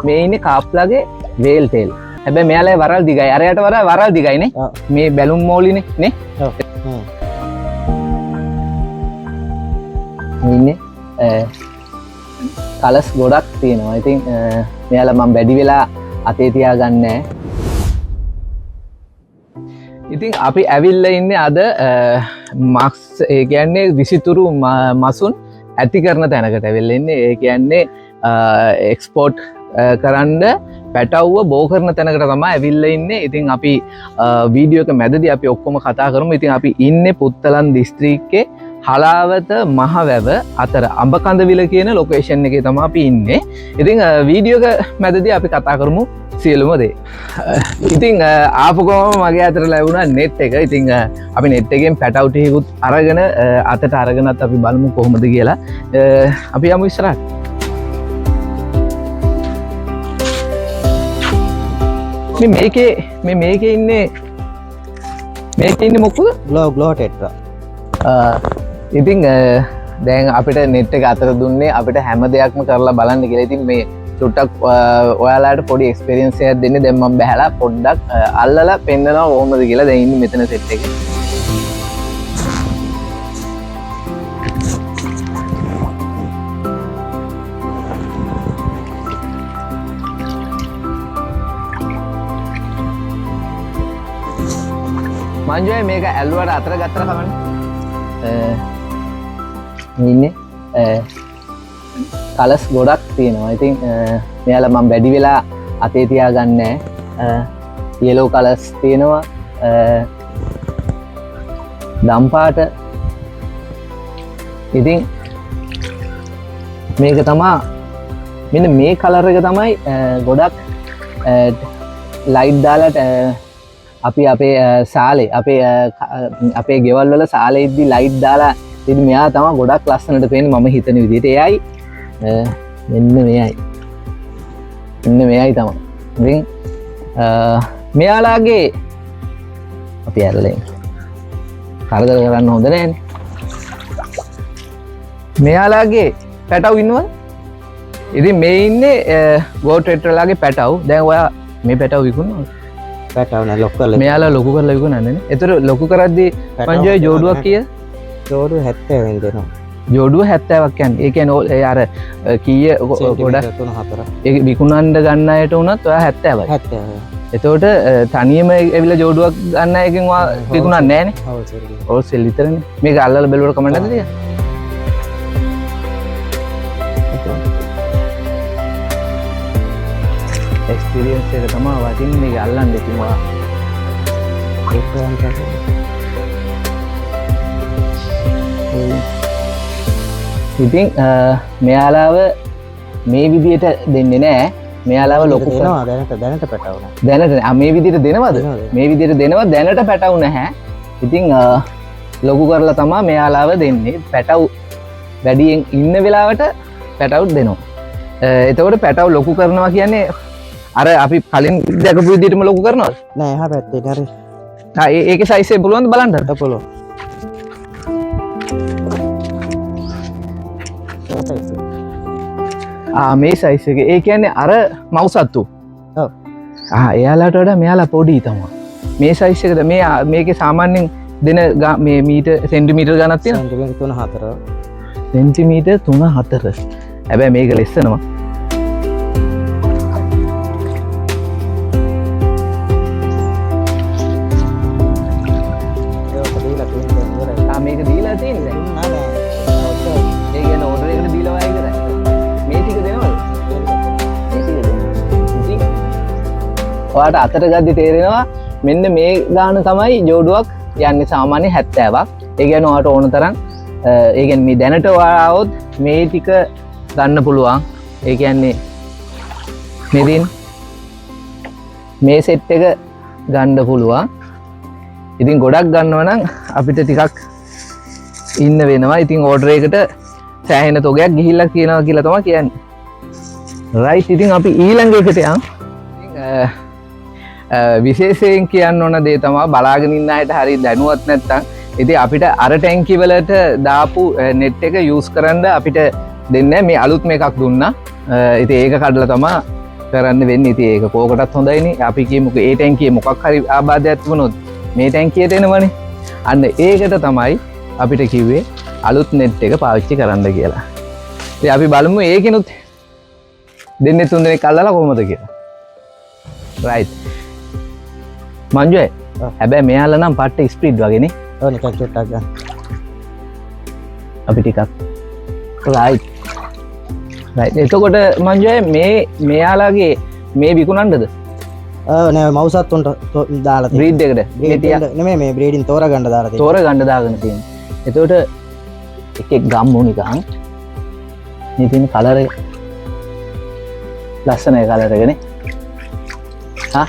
මේ ඉන්නේ කාප්ලාගේ වේල් ටේල්. හැබැයි මෙයාලා වරල් දිගයි. අරයට වඩා වරල් දිගයි නේ. මේ බැලුම් මෝලිනේ නේ. ඔව්. මේ ඉන්නේ කලර්ස් ගොඩක් තියෙනවා. ඉතින් මෙයාලා මම වැඩි වෙලා අතේ තියාගන්නේ නෑ. ඉතින් අපි ඇවිල්ලා ඉන්නේ අද මස්, ඒ කියන්නේ විසිතුරු මසුන් ඇති කරන තැනකට ඇවිල්ලා ඉන්නේ. ඒ කියන්නේ එක්ස්පෝර්ට් කරන්න පැටව්ව බෝ කරන තැනකට තමයි ඇවිල්ලා ඉන්නේ. ඉතින් අපි වීඩියෝ එක මැදදී අපි ඔක්කොම කතා කරමු. ඉතින් අපි ඉන්නේ පුත්තලම් දිස්ත්‍රික්කේ හලාවත මහවැව අතර අඹකඳවිල කියන ලොකේෂන් එකේ තමයි අපි ඉන්නේ. ඉතින් වීඩියෝ එක මැදදී අපි කතා කරමු සියලුම දේ. ඉතින් ආපු ගමන් මගේ අතට ලැබුණා නෙට් එක. ඉතින් අපි නෙට් එකෙන් පැටව් ටිකකුත් අරගෙන අතට අරගෙනත් අපි බලමු කොහොමද කියලා. අපි යමු ඉස්සරහට. මේ මේකේ ඉන්නේ, මේකේ ඉන්නේ මොකද? ග්ලෝ ටෙට්‍රා. ඉතින් දැන් අපිට නෙට් එක අතට දුන්නේ අපිට හැම දෙයක්ම කරලා බලන්න කියලා. ඉතින් මේ චුට්ටක් ඔයාලාට පොඩි එක්ස්පීරියන්ස් එකක් දෙන්න. දැන් මම බහැලා පොඩ්ඩක් අල්ලලා පෙන්නනවා කොහොමද කියලා. දැන් ඉන්නේ මෙතන සෙට් එකේ. මංජුයි මේක ඇල්ලුවට අතර ගත්තට කමන්නේ. ඉන්නේ කලර්ස් ගොඩක් තියෙනවා. ඉතින් මෙයාලා මම වැඩි වෙලා අතේ තියාගන්නේ නෑ. යෙලෝ කලර්ස් තියෙනවා. දම් පාට. ඉතින් මේක තමා මෙන්න මේ කලර් එක තමයි ගොඩක් ලයිට් දාලා අපි අපේ සාලේ, අපේ ගෙවල් වල සාලේ ඉද්දි ලයිට් දාලා ඉතින් මෙයා තමා ගොඩක් ලස්සනට පේන්නේ මම හිතන විදිහට. එයයි මෙන්න මෙයයි. මෙන්න මෙයයි තමා. ඉතින් මෙයාලාගේ අපි ඇරලා ඉන්න. කරදර කරන්න හොඳ නෑනේ. මෙයාලාගේ පැටව් ඉන්නවද? ඉතින් මේ ඉන්නේ ගෝ ටෙට්‍රලාගේ පැටව්. දැන් ඔයා මේ පැටව් විකුණනවද? පැටව් නෑ, ලොකු කරලා. මෙයාලා ලොකු කරලා විකුණන්නේ නේ. ඒතර ලොකු කරද්දි පැටව් මංජුයි ජෝඩුවක් නෑ. කීයද? ජෝඩුව 70 දෙනවා. ජෝඩුව 70ක් කියන්නේ. ඒ කියන්නේ ඒ අර කීය සෙන්ටිමීටර් ගොඩක් තුන හතර. ඒ විකුණන්න ගන්න අයට වුණත් ඔයා 70යි. 70යි. එතකොට තනියම ඇවිල්ලා ජෝඩුවක් ගන්න අයගෙන් ඔයා විකුණන්නේ නෑනේ. හෝල්සේල්. හෝල්සේල් විතරනේ. මේක අල්ලලා බැලුවට කමක් නැද්ද ටික? එක්ස්පීරියන්ස් එක තමයි වටින්නේ මේක අල්ලන්න ඉතින් ඔයා. ඉතින් මෙයාලාව මේ විදියට දෙන්නේ නෑ. මෙයාලාව ලොකු දෙනවා දැනට පැටවුණා. දැනට මේ විදියට දෙනවද? දෙනවා, දෙනවා. මේ විදියට දෙනවා දැනට පැටවු නැහැ. ඉතින් ලොකු කරලා තමා මෙයාලාව දෙන්නේ. පැටවු වැඩියෙන් ඉන්න වෙලාවට පැටවු දෙනවා. එතකොට පැටවු ලොකු කරනවා කියන්නේ අර අපි කලින් දැකපු විදියටම ලොකු කරනවද? නෑ, එහා පැත්තේ හරි. ඒකේ සයිස් එක පුළුවන්ද බලන්න? ඔව්, පුළුවන්. මේ සයිස් එක. ඒ කියන්නේ අර මව් සත්තු. ඔව්. එයාලාට වඩා මෙයාලා පොඩි තමා. මේ සයිස් එකද මේකේ සාමාන්‍යයෙන් දෙන මේ මීටර් සෙන්ටිමීටර් ගණනක් තියෙනවද? සෙන්ටිමීටර් තුන හතර. සෙන්ටිමීටර් තුන හතර. හැබැයි මේක ලෙස්සනවා. ඒක දීලා තියෙන්නේ දැන් ඉවරයි. මේක දීලා තියෙන්නේ දැන්. දුන්නා දැන්. ඒ කියන්නේ ඕඩර් එකට දීලා වගේ ඉවරයි. මේ ටික දෙනවද? මේ ටික දෙනවා. ඉතින් ඔයාට අතට ගද්දි තේරෙනවා මෙන්න මේ ගාන තමයි ජෝඩුවක් යන්නේ සාමාන්‍ය 70ක්. ඒ කියන්නේ ඔයාට ඕන තරම්, ඒ කියන්නේ මේ දැනට ඔයා ආවොත් මේ ටික ගන්න පුළුවන්. ඒ කියන්නේ මේ තියෙන මේ සෙට් එක ගන්න පුළුවන්. ඉතින් ගොඩක් ගන්නවා නම් අපිට ටිකක් ඉන්න වෙනවා. ඉතින් ඕඩර් එකට සෑහෙන තොගයක් ගිහිල්ලා කියනවා කියලා තමයි කියන්නේ. රයිට්, ඉතින් අපි ඊළඟ එකට යන්. ඉතින් විශේෂයෙන් කියන්න ඕන දේ තමයි බලාගෙන ඉන්න අයට හරි දැනුවත් නැත්තම් ඉතින් අපිට අර ටැංකි වලට දාපු නෙට් එක යූස් කරන්න අපිට දෙන්නේ නැහැ. මේ අලුත්ම එකක් දුන්නා. ඉතින් ඒක කඩලා තමා කරන්න වෙන්නේ. ඉතින් ඒක කෝකටත් හොඳයිනේ. අපි කියමුකෝ ඒ ටැංකියේ මොකක් හරි ආබාධයක් තිබුණොත් මේ ටැංකියට එනවනේ. අන්න ඒකට තමයි අපිට කිව්වේ අලුත් නෙට් එක පාවිච්චි කරන්න කියලා. ඉතින් අපි බලමු ඒකිනුත් දෙන්නේ තුන් දෙනෙක් අල්ලලා කොහොමද කියලා. රයිට්. මංජුයි හැබැයි මෙයාලා නම් පට්ට ස්පීඩ් වගේනේ. ඔව් නිකන් චුට්ටක් ගන්න. අපි ටිකක් රයිට්. රයිට්. එතකොට මංජුයි මේ මෙයාලාගේ මේ විකුණන්නද? ඔව් නෑ මව්සත් උන්ට දාලා තියෙනවා. බ්‍රීඩ් එකට. මේ බ්‍රීඩ් නෙමෙයි මේ බ්‍රීඩින් තෝරගන්න දාලා තියෙනවා. තෝරගන්න දාගෙන තියෙනවා. එතකොට එක එක ගම්මු නිකන්. මේ තියෙන කලර් එක ලස්සනයි කලර් එකනේ. හා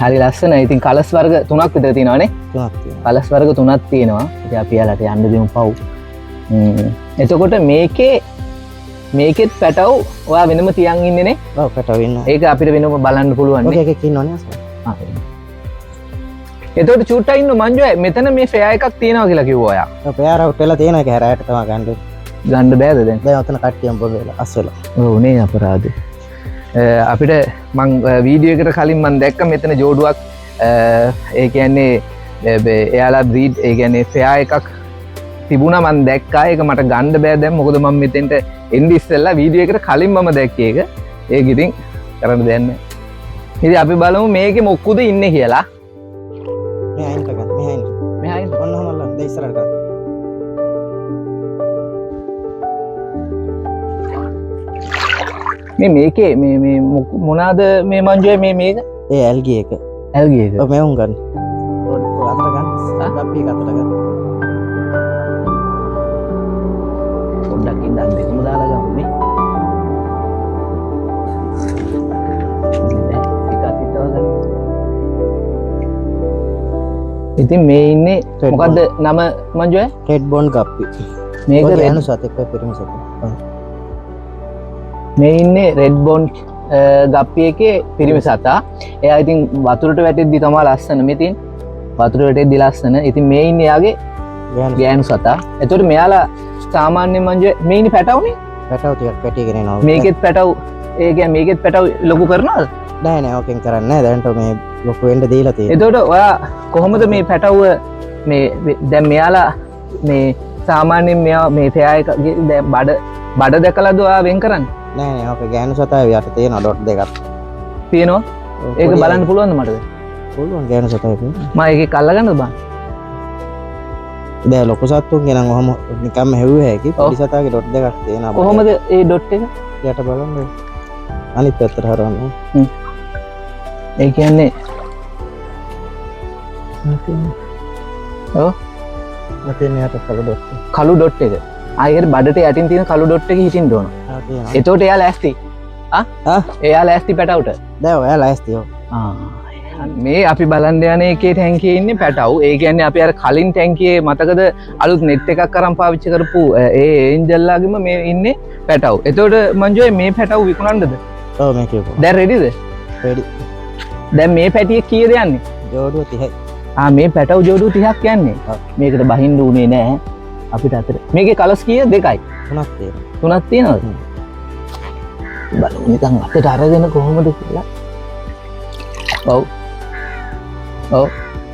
හරි ලස්සනයි. ඉතින් කලර්ස් වර්ග තුනක් විතර තියෙනවානේ. තුනක් තියෙනවා. කලර්ස් වර්ග තුනක් තියෙනවා. ඉතින් අපි යාලට යන්න දෙමු පව්. එතකොට මේකෙත් පැටව් ඔයා වෙනම තියන් ඉන්නේ නේ? ඔව් පැටව් ඉන්නවා. ඒක අපිට වෙනම බලන්න පුළුවන් නේ. ඔක එකෙක් ඉන්නවනේ අස. ආ. එතකොට චුට්ටක් ඉන්න මංජු මෙතන මේ ෆෙයා එකක් තියෙනවා කියලා කිව්වා ඔයා. ඔව් ෆෙයාර් අවුට් වෙලා තියෙන එක හැරයට තමයි ගන්න. ගන්න බෑද දැන්? දැන් ඔතන කට්ටියම බොඳ වෙලා අස් වෙලා. ඔව් නේ අපරාධේ. අපිට මං වීඩියෝ එකට කලින් මං දැක්ක මෙතන ජෝඩුවක් ඒ කියන්නේ එයාලා බ්‍රීඩ් ඒ කියන්නේ ෆෙයා එකක් තිබුණා මං දැක්කා. ඒක මට ගන්න බෑ දැන් මොකද මං මෙතෙන්ට එන්න ඉස්සෙල්ලා වීඩියෝ එකට කලින් මම දැක්කේ ඒක. ඒක ඉතින් කරන්න දෙයක් නෑ. ඉතින් අපි බලමු මේකේ මොක්කුද ඉන්නේ කියලා. මෙහා ඉන්න ගන්න, මෙහා ඉන්න. මෙහා ඉන්න. ඔන්න ඔහම අල්ලන්න. දැන් ඉස්සරහට ගන්න. මේ මේකේ මේ මොනාද මේ මංජුවේ මේ මේක? ඒ ඇල්ගි එක. ඇල්ගි එක. ඔව් මෙවුන් ගන්න. ඔව් අතට ගන්න. ගප්පි එක අතට ගන්න. පොඩ්ඩක් ඉන්න අත් දෙකම දාලා ගමු නේ. නෑ, එක අතින් තව ගන්න. ඉතින් මේ ඉන්නේ Red මොකද්ද නම මංජුවේ? Red bone guppy. මේක ඔය රෙඩ් ගෑනු සතෙක් ඔය පිරිමි සතෙක්. ඔව්. මේ ඉන්නේ රෙඩ් බෝන් ගප්පි එකේ පිරිමි සතා. එයා ඉතින් වතුරට වැටෙද්දි තමයි ලස්සන. මේ තියෙන වතුරට වැටෙද්දි ලස්සන. ඉතින් මේ ඉන්නේ එයාගේ ගෑනු සතා. එතකොට මෙයාලා සාමාන්‍යයෙන් මංජුවේ මේ ඉන්නේ පැටවුනේ? පැටවු ටිකක් පැටිගෙන එනවා. මේකෙත් පැටවු, ඒ කියන්නේ මේකෙත් පැටවු ලොකු කරනවද? නෑ නෑ ඔකෙන් කරන්නේ නෑ. දැනට මේ ලොකු වෙන්න දීලා තියෙනවා. එතකොට ඔයා කොහොමද මේ පැටවුව මේ දැන් මෙයාලා මේ සාමාන්‍යයෙන් මෙයා මේ ෆෙයා එක දැන් බඩ දැකලාද ඔයා වෙන් කරන්නේ? නෑ නෑ ඔක ගෑනු සතා යට තියෙනවා ඩොට් දෙකක්. තියෙනවා? ඔව්, ඒක පොඩි බලන්න පුළුවන්ද මටද? පුළුවන් ගෑනු සතා ඒක. මම ඒකේ අල්ලගන්නද බං? දැන් ලොකු සත්තුන්ගේ නම් ඔහම නිකම්ම හෙව්ව හැකි. ඔව්. පොඩි සතාගේ ඩොට් දෙකක් තියෙනවා. කොහොමද ඒ ඩොට් එක? යට බලන්න. අනිත් පැත්තට හරවන්න. ඒ කියන්නේ ඔව්. මෙතන යට කළු ඩොට් එක. කළු ඩොට් එක. ආ, ඒකට බඩට යටින් තියෙන කළු ඩොට් එක හිටින්න ඕන. ආ, තියෙනවා. එතකොට එයා ලෑස්ති. ආ? ආ? එයා ලෑස්ති පැටවුට. දැන් ඔයා ලෑස්ති ඔව්. ආ. මේ අපි බලන්න යන එකේ ටැංකියේ ඉන්නේ පැටව්. ඒ කියන්නේ අපි අර කලින් ටැංකියේ මතකද අලුත් නෙට් එකක් අරන් පාවිච්චි කරපු ඒ ඒන්ජල්ලාගෙම මේ ඉන්නේ පැටව්. එතකොට මංජුවේ මේ පැටව් විකුණන්නද? ඔව් මේ කියපුවා. දැන් රෙඩිද? රෙඩි. දැන් මේ පැටිය කීයද යන්නේ? ජෝඩුව 30යි. ආ, මේ පැටව් ජෝඩුව 30ක් යන්නේ. ඔව්. මේකට බහින්න උනේ නෑ අපිට අතර. මේකේ කලර්ස් කීයද? දෙකයි. තුනක් තියෙනවා. තුනක් තියෙනවද? බලමු නිකන් අතට අරගෙන කොහොමද කියලා. ඔව්. ඔව්.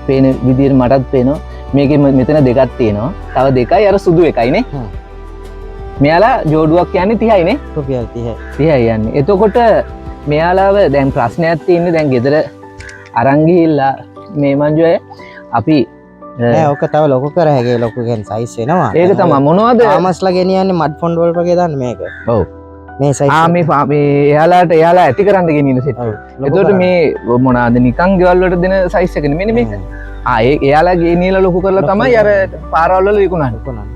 පේන විදියට මටත් පේනවා. මේකේ මෙතන දෙකක් තියෙනවා. තව දෙකයි අර සුදු එකයි නේ. මෙයාලා ජෝඩුවක් කියන්නේ 30යි නේ? රුපියල් 30යි. 30යි යන්නේ. එතකොට මෙයාලාව දැන් ප්‍රශ්නයක් තියෙන්නේ දැන් ගෙදර අරන් ගිහිල්ලා මේ මංජු අය අපි, නෑ, ඔක තව ලොකු කර හැකි. ලොකු කියන්නේ සයිස් වෙනවා. ඒක තමයි. මොනවද? ෆාමස්ලා ගෙනියන්නේ මඩ් ෆොන්ඩ් වලට වගේ දාන්න මේක. ඔව්. මේ සයිස් එක. මේ එයාලා ඇති කරන්න ගෙනියන සෙට්. ඔව්, ලොකු එතකොට කරන්න. මේ මොනවාද නිකන් ගෙවල් වලට දෙන සයිස් එක නෙමෙයි මේක. ඒ එයාලා ගෙනියලා ලොකු කරලා ලොකු තමයි අර කරන්න. පාරවල් වල විකුණන්නේ. විකුණන්නේ.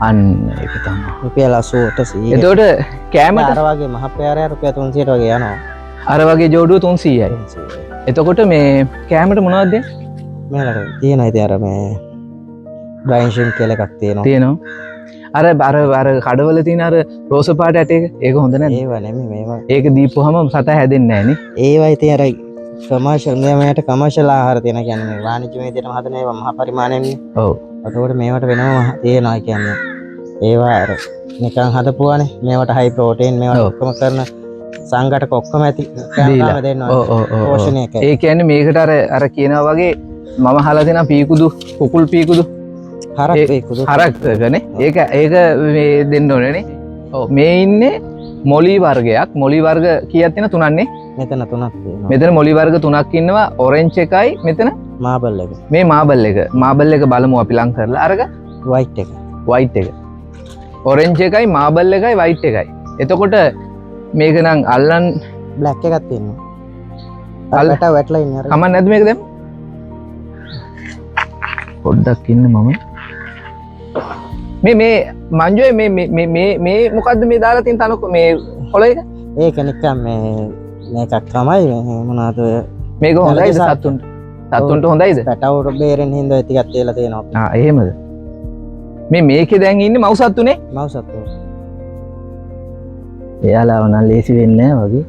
අන්න ඒක තමයි. රුපියල් 80ට 100. එතකොට කෑමට අර වගේ මහ පෙරය රුපියල් 300ට වගේ යනවා. අර වගේ ජෝඩුව 300යි. 300යි. එතකොට මේ කෑමට මොනවද දෙන්නේ? මෙයාලට තියෙනවා ඉතින් අර මේ බ්‍රයින් ෂිම් කියලා එකක් තියෙනවා. තියෙනවා. අර කඩවල තියෙන අර රෝස පාට ඇට එක, ඒක හොඳ නැද්ද? ඒවා නෙමෙයි මේවා. ඒක දීපුවහම සතා හැදෙන්නේ නෑනේ. ඒවා ඉතින් අර කමර්ෂල්, මෙයාට කමර්ෂල් ආහාර තියෙන කියන්නේ මේ වාණිජ්‍ය විදියටම හදන ඒවා මහා පරිමාණයෙන්නේ. ඔව්. එතකොට මේවට වෙනම තියෙනවා කියන්නේ. ඒවා අර නිකන් හදපුවානේ. මේවට හයි ප්‍රෝටීන් මේවට ඔව්. ඔක්කොම කරන සංඝටක ඔක්කොම ඇති කෑම දෙන්න ඔව් ඕනේ. ඔව් ඔව් ඔව්. පෝෂණය එක. ඒ කියන්නේ මේකට අර අර කියනවා වගේ මම අහලා තියෙනවා පීකුදු කුකුල් පීකුදු හරක් ඒ කුදු. හරක් එකනේ. ඒක ඒක මේ දෙන්න ඕනේ නේ. ඔව් මේ ඉන්නේ මොලි වර්ගයක්. මොලි වර්ග කීයක් තියෙන තුනක් නේ? මෙතන තුනක් තියෙනවා. මෙතන මොලි වර්ග තුනක් ඉන්නවා. ඔරෙන්ජ් එකයි මෙතන මාබල් එක. මේ මාබල් එක. මාබල් එක බලමු අපි ලං කරලා. අරක වයිට් එක. වයිට් එක. ඔරෙන්ජ් එකයි මාබල් එකයි වයිට් එකයි. එතකොට මේක නම් අල්ලන් බ්ලැක් එකක් තියෙනවා. අර පැටව වැටලා ඉන්නේ අර. කමක් නැද්ද මේක දැන්? පොඩ්ඩක් ඉන්න මම. මේ මේ මංජුවේ මේ මේ මේ මේ මේ මොකද්ද මේ දාලා තියෙන තනකො මේ කොළ එක? ඒක නිකන් මේ මේකක් තමයි මේ මොනවද ඔය මේක හොඳයිද ජලජ සත්තුන්ට? සත්තුන්ට හොඳයිද? පැටව බේරෙන හින්දා ඔය ටිකක් තියලා තියෙනවා. ආ එහෙමද? මේ මේකේ දැන් ඉන්නේ මව් සත්තුනේ? මව් සත්තු. එයාලාව නම් ලේසි වෙන්නේ නෑ වගේ.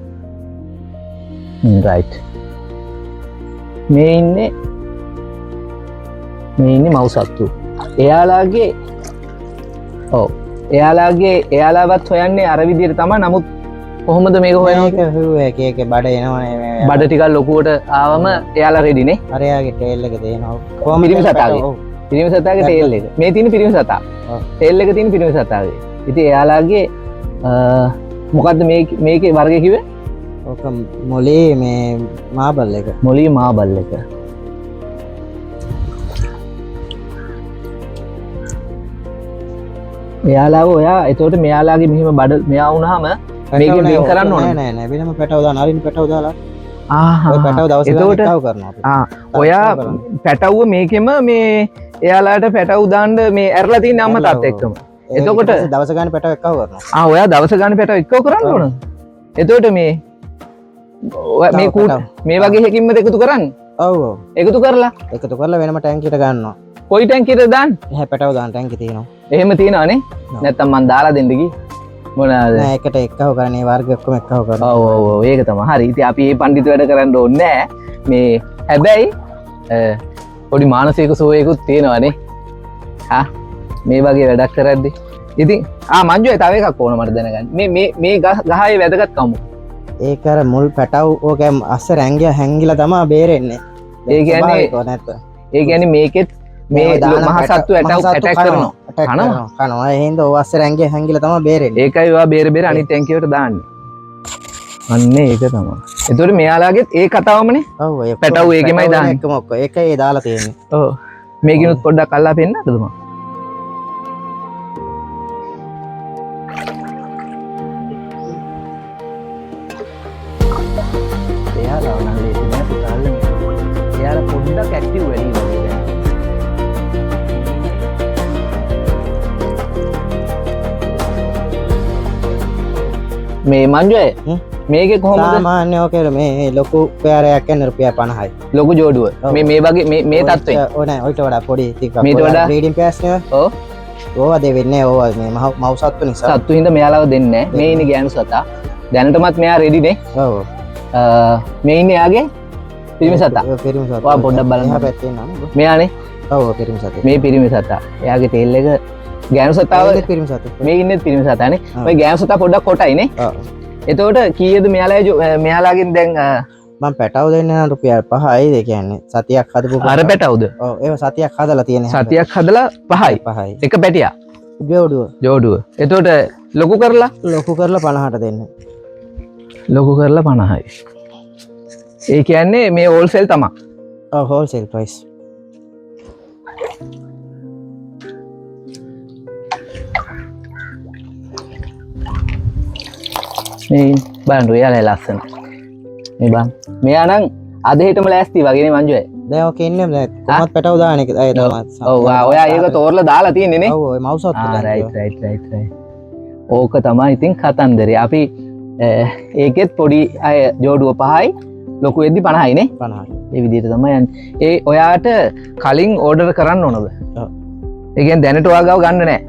රයිට්. මේ ඉන්නේ මේ ඉන්නේ මව් සත්තු. එයාලාගේ ඔව් එයාලාගේ එයාලාවත් හොයන්නේ අර විදියට තමයි. නමුත් කොහොමද මේක හොයන්නේ? මේක හුව එක එක බඩ එනවනේ මේ බඩ ටිකක් ලොකුවට ආවම එයාලා රෙඩි නේ. අර එයාගේ ටේල් එක තියෙනවා. කොහොමද පිරිමි සතාගේ? ඔව්. පිරිමි සතාගේ ටේල් එක. මේ තියෙන පිරිමි සතා. ඔව්. ටේල් එක තියෙන පිරිමි සතාගේ. ඉතින් එයාලාගේ මොකද්ද මේ මේකේ වර්ගය කිව්වේ? ඕක මොලේ මේ මාබල් එක. මොලී මාබල් එක. එයාලාව ඔයා එතකොට මෙයාලාගේ මෙහෙම බඩ මෙයා වුණාම මේකෙන් වෙන් කරන්න ඕනද? නෑ නෑ නෑ වෙනම පැටව දාන අරින් පැටව දාලා ආහා. ඔය පැටව දවස් ගානක් එතකොට එකව කරනවා අපි. ආ ඔයා පැටව්ව මේකෙම මේ එයාලාට පැටව් දාන්න මේ ඇරලා තියෙන අම්මා තාත්තා එක්කම. ඒ එතකොට ඊට පස්සේ දවස ගානේ පැටව එකව කරනවා. ආ ඔයා දවස ගානේ පැටව් එක්කව කරන්න ඔව්. ඕන. එතකොට මේ ඔයා මේ තව කූට් පැටව්. මේ වගේ එකකින්මද එකතු කරන්නේ? ඔව් ඔව්. එකතු කරලා එකතු කරලා වෙනම ටැංකියට ගන්නවා. කොයි ටැංකියටද දාන්නේ? එහා පැටව දාන ටැංකි තියෙනවා. එහෙම තියෙනවනේ. ඔව්. නැත්තම් මං දාලා දෙන්න ගියේ. මොනවාද? නෑ එකට එක්කව කරන්නේ වර්ග ඔක්කොම එක්කව කරනවා. ඔව් ඔව් ඔව් ඒක තමයි. හරි. ඉතින් අපි මේ පඬිතු වැඩ කරන්න ඕනේ නෑ. මේ හැබැයි පොඩි මානසික සුවයකුත් තියෙනවනේ. ආ මේ වගේ වැඩක් කරද්දි. ඉතින් ආ මංජු තව එකක් ඕන මට දැනගන්න. මේ මේ මේ ගහේ වැදගත්කම මොකක්ද? ඒක අර මුල් පැටව් ඕක අස්ස රැංගියා හැංගිලා තමයි බේරෙන්නේ. ඒ කියන්නේ ස්වභාවිකව නැත්නම්. ඒ කියන්නේ මේකෙත් මේ මේ දාන මහ සත්තු මහ සත්තු ඇටැක් කරනවා. ඇටැක් කනවා? කරනවා. කනවා. ඒ හින්දා ඔය අස්ස රැංගියා හැංගිලා තමයි බේරෙන්නේ. ඒකයි ඔයා බේර බේර අනිත් ටැංකියට දාන්නේ. අන්න ඒක තමයි. එතකොට මෙයාලාගෙත් ඒ කතාවමනේ. ඔව් ඔය ඔක්කොම පැටව් ඒකෙමයි පැටව් දාන්නේ. එක්කම ඔක්කොම ඒකයි ඒ දාලා තියෙන්නේ. ඔව්. මේකිනුත් පොඩ්ඩක් අල්ලා පෙන්නන්නද මං? එයාලා නම් ලේසි නෑ පුතා අල්ලන්න. එයාලා පොඩ්ඩක් ඇක්ටිව් වැඩි වගේ දැන්. මේ මංජු අය, හ්ම්? මේකේ කොහොමද? සාමාන්‍ය ඔකේ මේ ලොකු පෙරයක් යන රුපියල් 50යි. ලොකු ජෝඩුව. ඔව්. මේ මේ වගේ මේ මේ තත්ත්වයෙන්. ඔය නෑ ඔයිට වඩා පොඩි ටිකක්. මීට ඔය වඩා? බ්‍රීඩින් පෙයර්ස් නේ. ඔව්. ඕවා දෙවෙන්නේ ඕවා මේ මව් සත්තු නිසා. සත්තු හින්දා මෙයාලව දෙන්නේ නෑ. මේ ඉන්නේ ගෑනු සතා. දැනටමත් මෙයා රෙඩි නේ. ඔව්. මේ ඉන්නේ එයාගේ පිරිමි සතා. ඔව්, පිරිමි සතා. ඔයා පොඩ්ඩක් බලන්න. එහා පැත්තේ ඉන්නවා නේද? මෙයානේ. ඔව්, ඔව්, පිරිමි සතෙක්. මේ පිරිමි සතා. එයාගේ ටේල් එක ගෑනු සතාව ඔය පිරිමි සතෙක්. මේ ඉන්නේ පිරිමි සතානේ. ඔව්. ඔය ගෑනු සතා පොඩ්ඩක් කොටයිනේ. ඔව්. එතකොට කීයද මෙයාලාගෙන් දැන් මං පැටව් දෙන්න නම් රුපියල් 5යි. ඒ කියන්නේ සතියක් හදපු අර පැටවුද? ඔව්, ඒව සතියක් හදලා තියෙන හැම සතියක් හදලා 5යි. 5යි. එක පැටියා. ජෝඩුව. ජෝඩුව. එතකොට ලොකු කරලා? ලොකු කරලා 50ට දෙන්න. ලොකු කරලා 50යි. ඒ කියන්නේ මේ හෝල්සේල් තමා. ඔව්, හෝල්සේල් ප්‍රයිස්. මේ බලන්න ඔයාලා ලස්සන. මේ බලන්න. මෙයා නම් අද හෙටම ලෑස්ති වගේනේ මංජු අය. දැන් ඔක ඉන්නේ දැන් කොහොමත් පැටව දාන එක. ඒ තමයි. ඔව්, ඔයා ඒක තෝරලා දාලා තියෙන්නේ නේ? ඔව්, ඔය මව් සත්තු දැන් රයිට්, රයිට්, රයිට්, රයිට්. ඕක තමයි ඉතින් කතන්දරේ. අපි ඒකෙත් පොඩි අය ජෝඩුව 5යි, ලොකු වෙද්දි 50යි නේ? 50යි. ඒ විදිහට තමයි යන්නේ. ඒ ඔයාට කලින් ඕඩර් කරන්න ඕනද? ඔව්. ඒ කියන්නේ දැනට ඔයා ගාව ගන්න නෑ.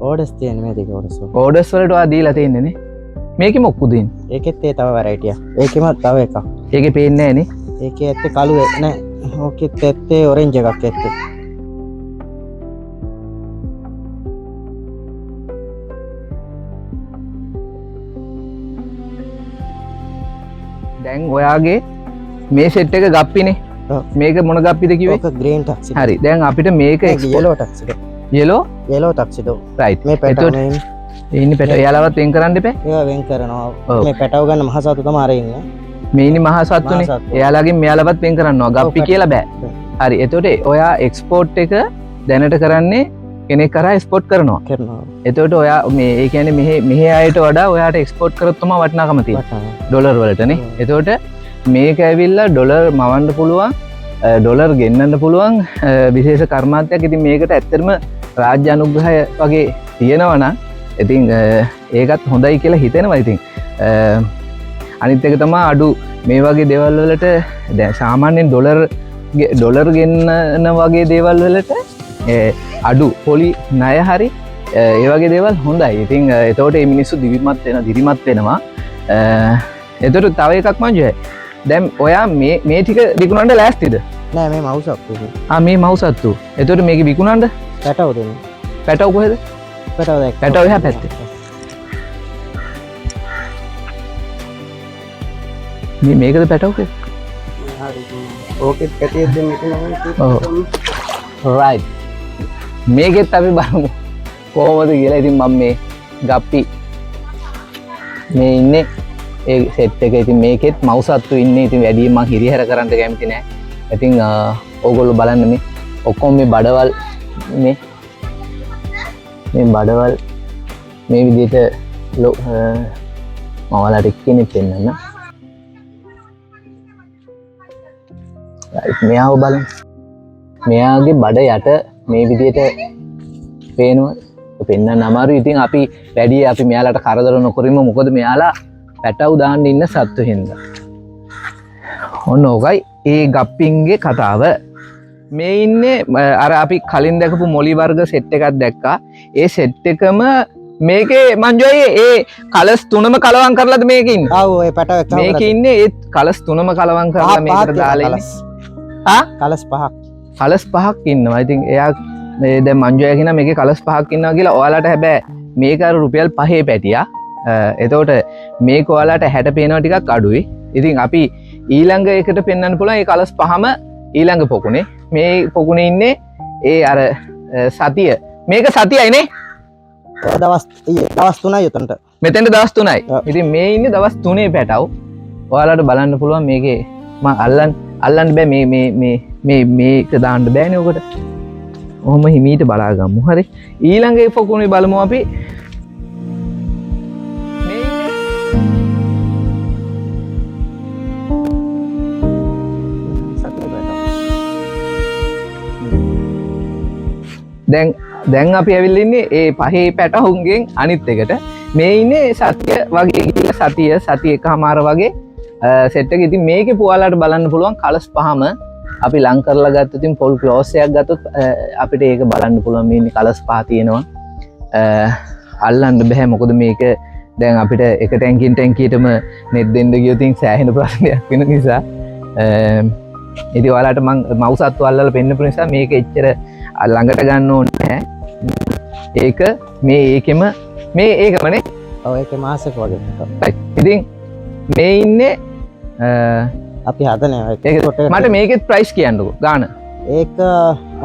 ඕඩර්ස් තියෙන්නේ මේ ටික ඕඩර්ස් වල. ඕඩර්ස් වලට ඔයා දීලා තියෙන්නේ නේ? මේකේ මොකක්ද තියෙන්නේ? ඒකෙත් ඒ තව වැරයිටි එකක්. ඒකෙම තව එකක්. ඒකේ පේන්නේ නෑ නේ? ඒකේ ඇත්තේ කළු නෑ. ඕකෙත් ඇත්තේ ඔරෙන්ජ් එකක් ඇත්තේ. දැන් ඔයාගේ මේ සෙට් එක ගප්පිනේ. මේක මොන ගප්පිද කිව්වේ? ඔක ග්‍රීන් ටක්සිඩෝ. හරි. දැන් අපිට මේක yellow tuxedo. Yellow? Yellow tuxedo. Right. මේ පැටව ඉන්නේ පැටව. එයාලවත් වෙන් කරන්න එපා. ඒවා වෙන් කරනවා. මේ පැටව ගන්න මහ සත්තු තමයි අර ඉන්නේ. මේ ඉන්නේ මහ සත්තුනේ. එයාලගෙන් මෙයාලවත් වෙන් කරනවා. ගප්පි කියලා බෑ. හරි. එතකොට ඔයා එක්ස්පෝර්ට් එක දැනට කරන්නේ කෙනෙක් කරා එක්ස්පෝර්ට් කරනවා. එතකොට ඔයා මේ ඒ කියන්නේ මෙහෙ අයට වඩා ඔයාට එක්ස්පෝර්ට් කරොත් තමයි වටිනාකම තියෙන්නේ. ඩොලර් වලටනේ. එතකොට මේක ඇවිල්ලා ඩොලර් මවන්න පුළුවන්, ඩොලර් ගෙන්නන්න පුළුවන් විශේෂ කර්මාන්තයක්. ඉතින් මේකට ඇත්තටම රාජ්‍ය අනුග්‍රහය වගේ තියෙනවා නම් ඉතින් ඒකත් හොඳයි කියලා හිතෙනවා. ඉතින් අනිත් එක තමයි අඩු මේ වගේ දේවල් වලට දැන් සාමාන්‍යයෙන් ඩොලර් ගෙන්නන වගේ දේවල් වලට අඩු පොලි ණය හරි ඒ වගේ දේවල් හොඳයි. ඉතින් එතකොට මේ මිනිස්සු දිරිමත් වෙනවා. එතකොට තව එකක් මං දැන් ඔයා මේ ටික විකුණන්න ලෑස්තිද? නෑ, මේ මවුසත්තු. ආ, මේ මවුසත්තු. එතකොට මේක විකුණන්න පැටව දෙන්න. පැටව කොහෙද? පැටව දැක්ක. පැටව එහා පැත්තේ. මේ මේකද පැටව කොහෙද? හරි. ඕකෙත් පැටියෙක් දෙන්න ඔව්. රයිට්. මේකෙත් අපි බලමු කොහොමද කියලා. ඉතින් මම මේ ගප්පි මේ ඉන්නේ ඒ සෙට් එක. ඉතින් මේකෙත් මවුසත්තු ඉන්නේ. ඉතින් වැඩියෙන් මං හිරිහැර කරන්න කැමති නෑ. ඉතින් ඕගොල්ලෝ බලන්න මේ ඔක්කොම මේ බඩවල් මේ බඩවල් මේ විදිහට මම ඔයාලට එක්කෙනෙක් පෙන්නන්න. රයිට්, මෙයාව බලන්න. මෙයාගේ බඩ යට මේ විදිහට පේනවා. පෙන්නන්න අමාරුයි. ඉතින් අපි වැඩි අපි මෙයාලට කරදර නොකරින්ම, මොකද මෙයාලා පැටව් දාන්න ඉන්න සත්තු හින්දා. ඔන්න ඕකයි ඒ ගප්පින්ගේ කතාව. මේ ඉන්නේ අර අපි කලින් දැකපු මොලි වර්ග සෙට් එකක් දැක්කා. ඒ සෙට් එකම මේකේ මංජු අයියේ ඒ කලස් තුනම කලවම් කරලාද මේකේ ඉන්නේ? ආව්, ඔය පැටව එක්කම මේකේ කරලා. ඉන්නේ ඒ කලස් තුනම කලවම් කරලා පහක් මේකට තියෙනවා දාලා ඉන්නේ. කලස්. ආ? කලස් පහක්. කලස් පහක් ඉන්නවා. ඉතින් එයා මේ දැන් මංජු අයියා කියනවා මේකේ කලස් පහක් ඉන්නවා කියලා. ඔයාලට හැබැයි මේක අර රුපියල් 5 පැටියා. එතකොට මේක ඔයාලට 60 පේනවා ටිකක් අඩුයි. ඉතින් අපි ඊළඟ එකට පෙන්වන්න පුළුවන් ඒ කලස් පහම ඊළඟ පොකුණේ. මේ පොකුණේ ඉන්නේ ඒ අර සතිය. මේක සතියයි නේ? දවස් 3යි උතනට. මෙතෙන්ට දවස් 3යි. ඔව්. ඉතින් මේ ඉන්නේ දවස් 3 පැටව්. ඔයාලට බලන්න පුළුවන් මේකේ මං අල්ලන්න බෑ. මේ මේක දාන්න බෑනේ ඔකට. ඔහොම හිමීට බලාගමු. හරි. ඊළඟ ඒ පොකුණේ බලමු අපි. මේ දැන් අපි ඇවිල්ලා ඉන්නේ ඒ පහේ පැටවුන්ගෙන් අනිත් එකට. මේ ඉන්නේ සතිය වගේ ගිහිල්ලා සතිය එකමාර වගේ සෙට් එක. ඉතින් මේකේ පුවාලාට බලන්න පුළුවන් කලස් පහම අපි ලං කරලා ගත්තොත් ඉතින් පොල් ක්ලෝස් එකක් ගත්තොත් අපිට ඒක බලන්න පුළුවන්. මේ ඉන්නේ කලස් පහ තියෙනවා. අල්ලන්න බෑ මොකද මේක දැන් අපිට එක ටැංකියෙන් ටැංකියටම නෙට් දෙන්න ගියොත් ඉතින් සෑහෙන ප්‍රශ්නයක් වෙන නිසා. ඉතින් ඔයාලට මං මවුසත්තු අල්ලලා පෙන්නපු නිසා මේක එච්චර ළඟට ගන්න ඕනේ නෑ. ඒක මේ ඒකෙම මේ ඒකමනේ. ඔව්, ඒකේ මාසෙක වගේ එකක්. රයිට්. ඉතින් මේ ඉන්නේ අපි හදන ඒවා. ඒක එක්ස්පෝර්ට් එකට. මට මේකෙත් ප්‍රයිස් කියන්නකෝ ගාන. ඒක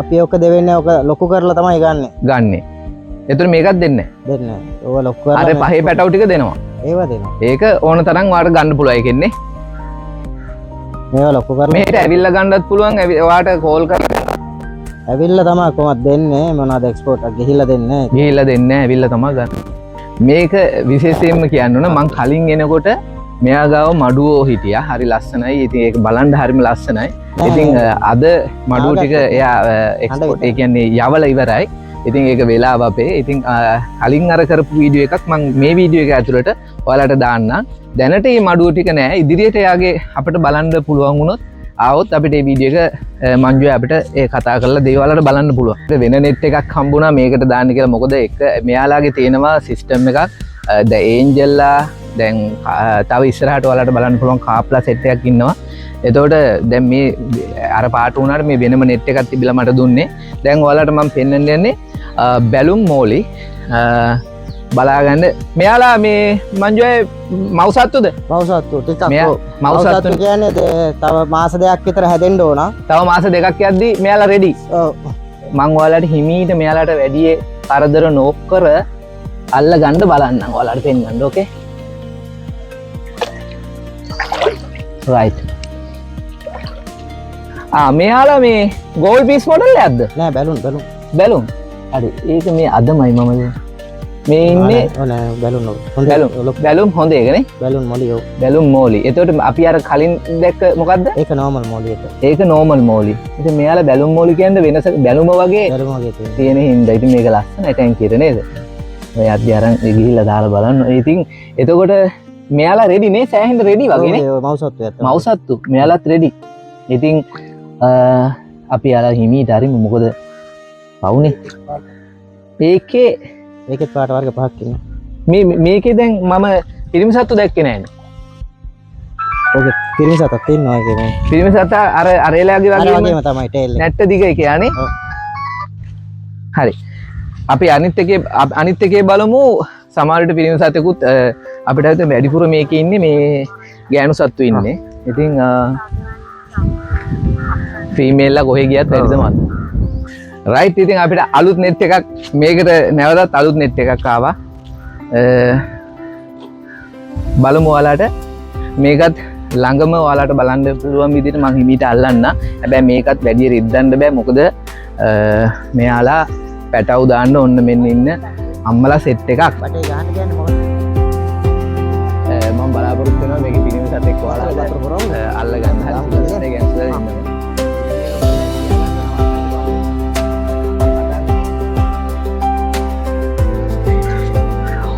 අපි ඔක දෙවෙන්නේ ඔක ලොකු කරලා තමයි ගන්නෙ. ගන්නෙ. එතකොට මේකත් දෙන්නේ නෑ. දෙන්නේ නෑ. ඔව ලොකු කරලා අර මේ පහේ පැටවු ටික දෙනවා. ඒවා දෙනවා. ඒක ඕන තරම් ඔයාලට ගන්න පුළුවන් ඒකෙන්නේ. මේවා ලොකු කරලා මෙහෙට ඇවිල්ලා ගන්නත් පුළුවන්. ඔයාට කෝල් කරලා ඇවිල්ලා තමයි කොහොමද දෙන්නේ? මොනවාද එක්ස්පෝර්ට් එක ගිහිල්ලා දෙන්නේ නෑ. ගිහිල්ලා දෙන්නේ නෑ, ඇවිල්ලා තමයි ගන්න. මේක විශේෂයෙන්ම කියන්න ඕන මං කලින් එනකොට මෙයා ගාව මඩුවෝ හිටියා. හරි ලස්සනයි. ඉතින් ඒක බලන්න හරිම ලස්සනයි. නෑ, ඉතින්, නෑ. අද මඩුව ටික නාගත්තා. එයා එක්ස්පෝර්ට්, හඬ ඒ කියන්නේ යවල ඉවරයි. ඉතින් ඒක වෙලාව අපේ. ඉතින් කලින් අර කරපු වීඩියෝ එකක් මං මේ වීඩියෝ එක ඇතුළට ඔයාලට දාන්නම්. දැනට මේ මඩුව ටික නෑ. ඉදිරියට එයාගේ අපිට බලන්න පුළුවන් වුණොත් ආවොත් අපිට මේ වීඩියෝ එක මංජුයි අපිට ඒ කතා කරලා දේවල් වලට බලන්න පුළුවන්. අපිට වෙන නෙට් එකක් හම්බුණා මේකට දාන්න කියලා. මොකද එක මෙයාලාගේ තියෙනවා සිස්ටම් එකක්. දැන් ඒන්ජල්ලා දැන් තව ඉස්සරහට ඔයාලට බලන්න පුළුවන් කාප්ලා සෙට් එකක් ඉන්නවා. එතකොට දැන් මේ අර පාට වුණාට මේ වෙනම නෙට් එකක් තිබිලා මට දුන්නේ. දැන් ඔයාලට මම පෙන්වන්න යන්නේ බැලුම් මෝලි. බලාගන්න. මෙයාලා මේ මංජු අය මව් සත්තුද? මව් සත්තු ටිකක්. මෙයා ඔව්. මව් මව් සත්තු සත්තු කියන්නේ තව මාස දෙකක් විතර හැදෙන්න ඕන. තව මාස දෙකක් යද්දි මෙයාලා රෙඩි. ඔව්. මං ඔයාලට හිමීට මෙයාලට වැඩි කරදර නොකර අල්ල ගන්න බලන්නම්. ඔයාලට පෙන්වන්න. ඕකේ? රයිට්. මෙයාලා මේ ගෝල්ඩ් පීස් මොඩල් එකක්ද? නෑ, බැලුන්, බැලුන්. බැලුන්. හරි. ඒක මේ අදමයි මම මේ ඉන්නේ. ඔව් නෑ, බැලුන් ඔව්. හොඳ බැලුම්. ලොකු බැලුම් හොඳ එකනේ. බැලුන් මොලි ඔව්. බැලුම් මෝලි. එතකොට අපි අර කලින් දැක්ක මොකද්ද? ඒක නෝමල් මොලි එක. ඒක නෝමල් මෝලි. ඉතින් මෙයාලා බැලුම් මෝලි කියන්නේ වෙනස බැලුම වගේ බැලුම වගේ තියෙන. තියෙන හින්දා. ඉතින් මේක ලස්සනයි ටැංකියට නේද? ඔය අද්දි අරන් ගිහිල්ලා දාලා බලන්න. ඉතින් එතකොට මෙයාලා රෙඩි නේ? සෑහෙන්න රෙඩි වගේ නේ? ඔව්, මව් සත්තු ඇත්තම. මව් සත්තු මෙයාලත් රෙඩි. ඉතින් අපි යාලා හිමීට අරිමු, මොකද පවුනේ. ඒකේ ඒකෙත් පාට වර්ග පහක් ඉන්නවා. මේකේ දැන් මම පිරිමි සත්තු දැක්කේ නෑනේ. ඔකේ පිරිමි සතක් ඉන්නවා ඒකේ මේ. පිරිමි සතා අර අරේලාගේ අර වගේම වගේම තමයි ටේල් එක. නැට්ට දිග එකේ අනේ. ඔව්. හරි. අපි අනිත් එකේ බලමු. සමහර විට පිරිමි සතෙකුත් අපිට හිතෙන වැඩිපුර මේකේ ඉන්නේ මේ ගෑනු සත්තු ඉන්නේ. ඉතින් ෆීමේල්ලා කොහේ ගියත් වැඩිද මන්. රයිට්. ඉතින් අපිට අලුත් නෙට් එකක් මේකට නැවතත් අලුත් නෙට් එකක් ආවා. බලමු ඔයාලට මේකත් ළඟම ඔයාලට බලන්න පුළුවන් විදිහට මං හිමීට අල්ලන්න. හැබැයි මේකත් වැඩි රිද්දන්න බෑ, මොකද මෙයාලා පැටව් දාන්න ඔන්න මෙන්න ඉන්න අම්මලා සෙට් එකක්. බටේ ගහන්න කියන්නේ මොකද? මම බලාපොරොත්තු වෙනවා මේකේ පිරිමි සතෙක් ඔයාලා වතුර පුරවන්න. අල්ල ගන්න. හරි. ඒ කියන්නේ සුදා ඉන්නවා.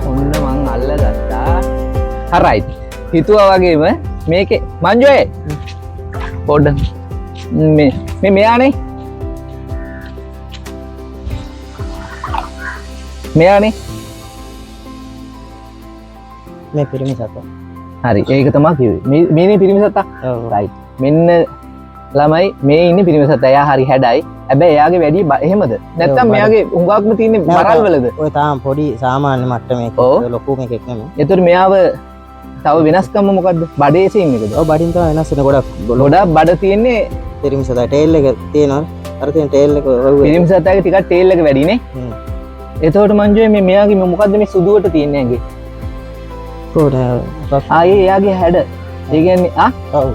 ඔන්න මං අල්ලගත්තා. හරි. හිතුවා වගේම මේකේ මංජු අය පොඩ්ඩක් මේ මෙයානේ. මෙයානේ. මේ පිරිමි සතා. හරි, ඒක තමයි කිව්වේ. මේනේ පිරිමි සතා. ඔව්. රයිට්. මෙන්න ළමයි මේ ඉන්නේ පිරිමි සතා. එයා හරි හැඩයි. හැබැයි එයාගේ වැඩි එහෙමද? නැත්තම් ඔව්, මෙයාගේ හුඟක්ම තියෙන්නේ නෑ, වරල් වලද? ඔය තාම පොඩි සාමාන්‍ය මට්ටමේ එකක්. ඔව්. ඔය ලොකු මේකෙක් නෙමෙයි. එතකොට මෙයාව තව වෙනස්කම මොකද්ද? බඩේ සීන් එකද? ඔව්, බඩින් තමයි වෙනස් වෙන්නේ ගොඩක්. ගොඩක් බඩ තියෙන්නේ පිරිමි සතා. ටේල් එක තියෙනවා. අර තියෙන ටේල් එක ඔව්. පිරිමි සතාගේ ටිකක් ටේල් එක වැඩි නේ. එතකොට මංජුවේ මේ මෙයාගේ මේ මොකද්ද මේ සුදුවට තියෙන්නේ ඇඟේ? කොහොමද? ආයේ එයාගේ හැඩ. ඒ කියන්නේ ආ? ඔව්.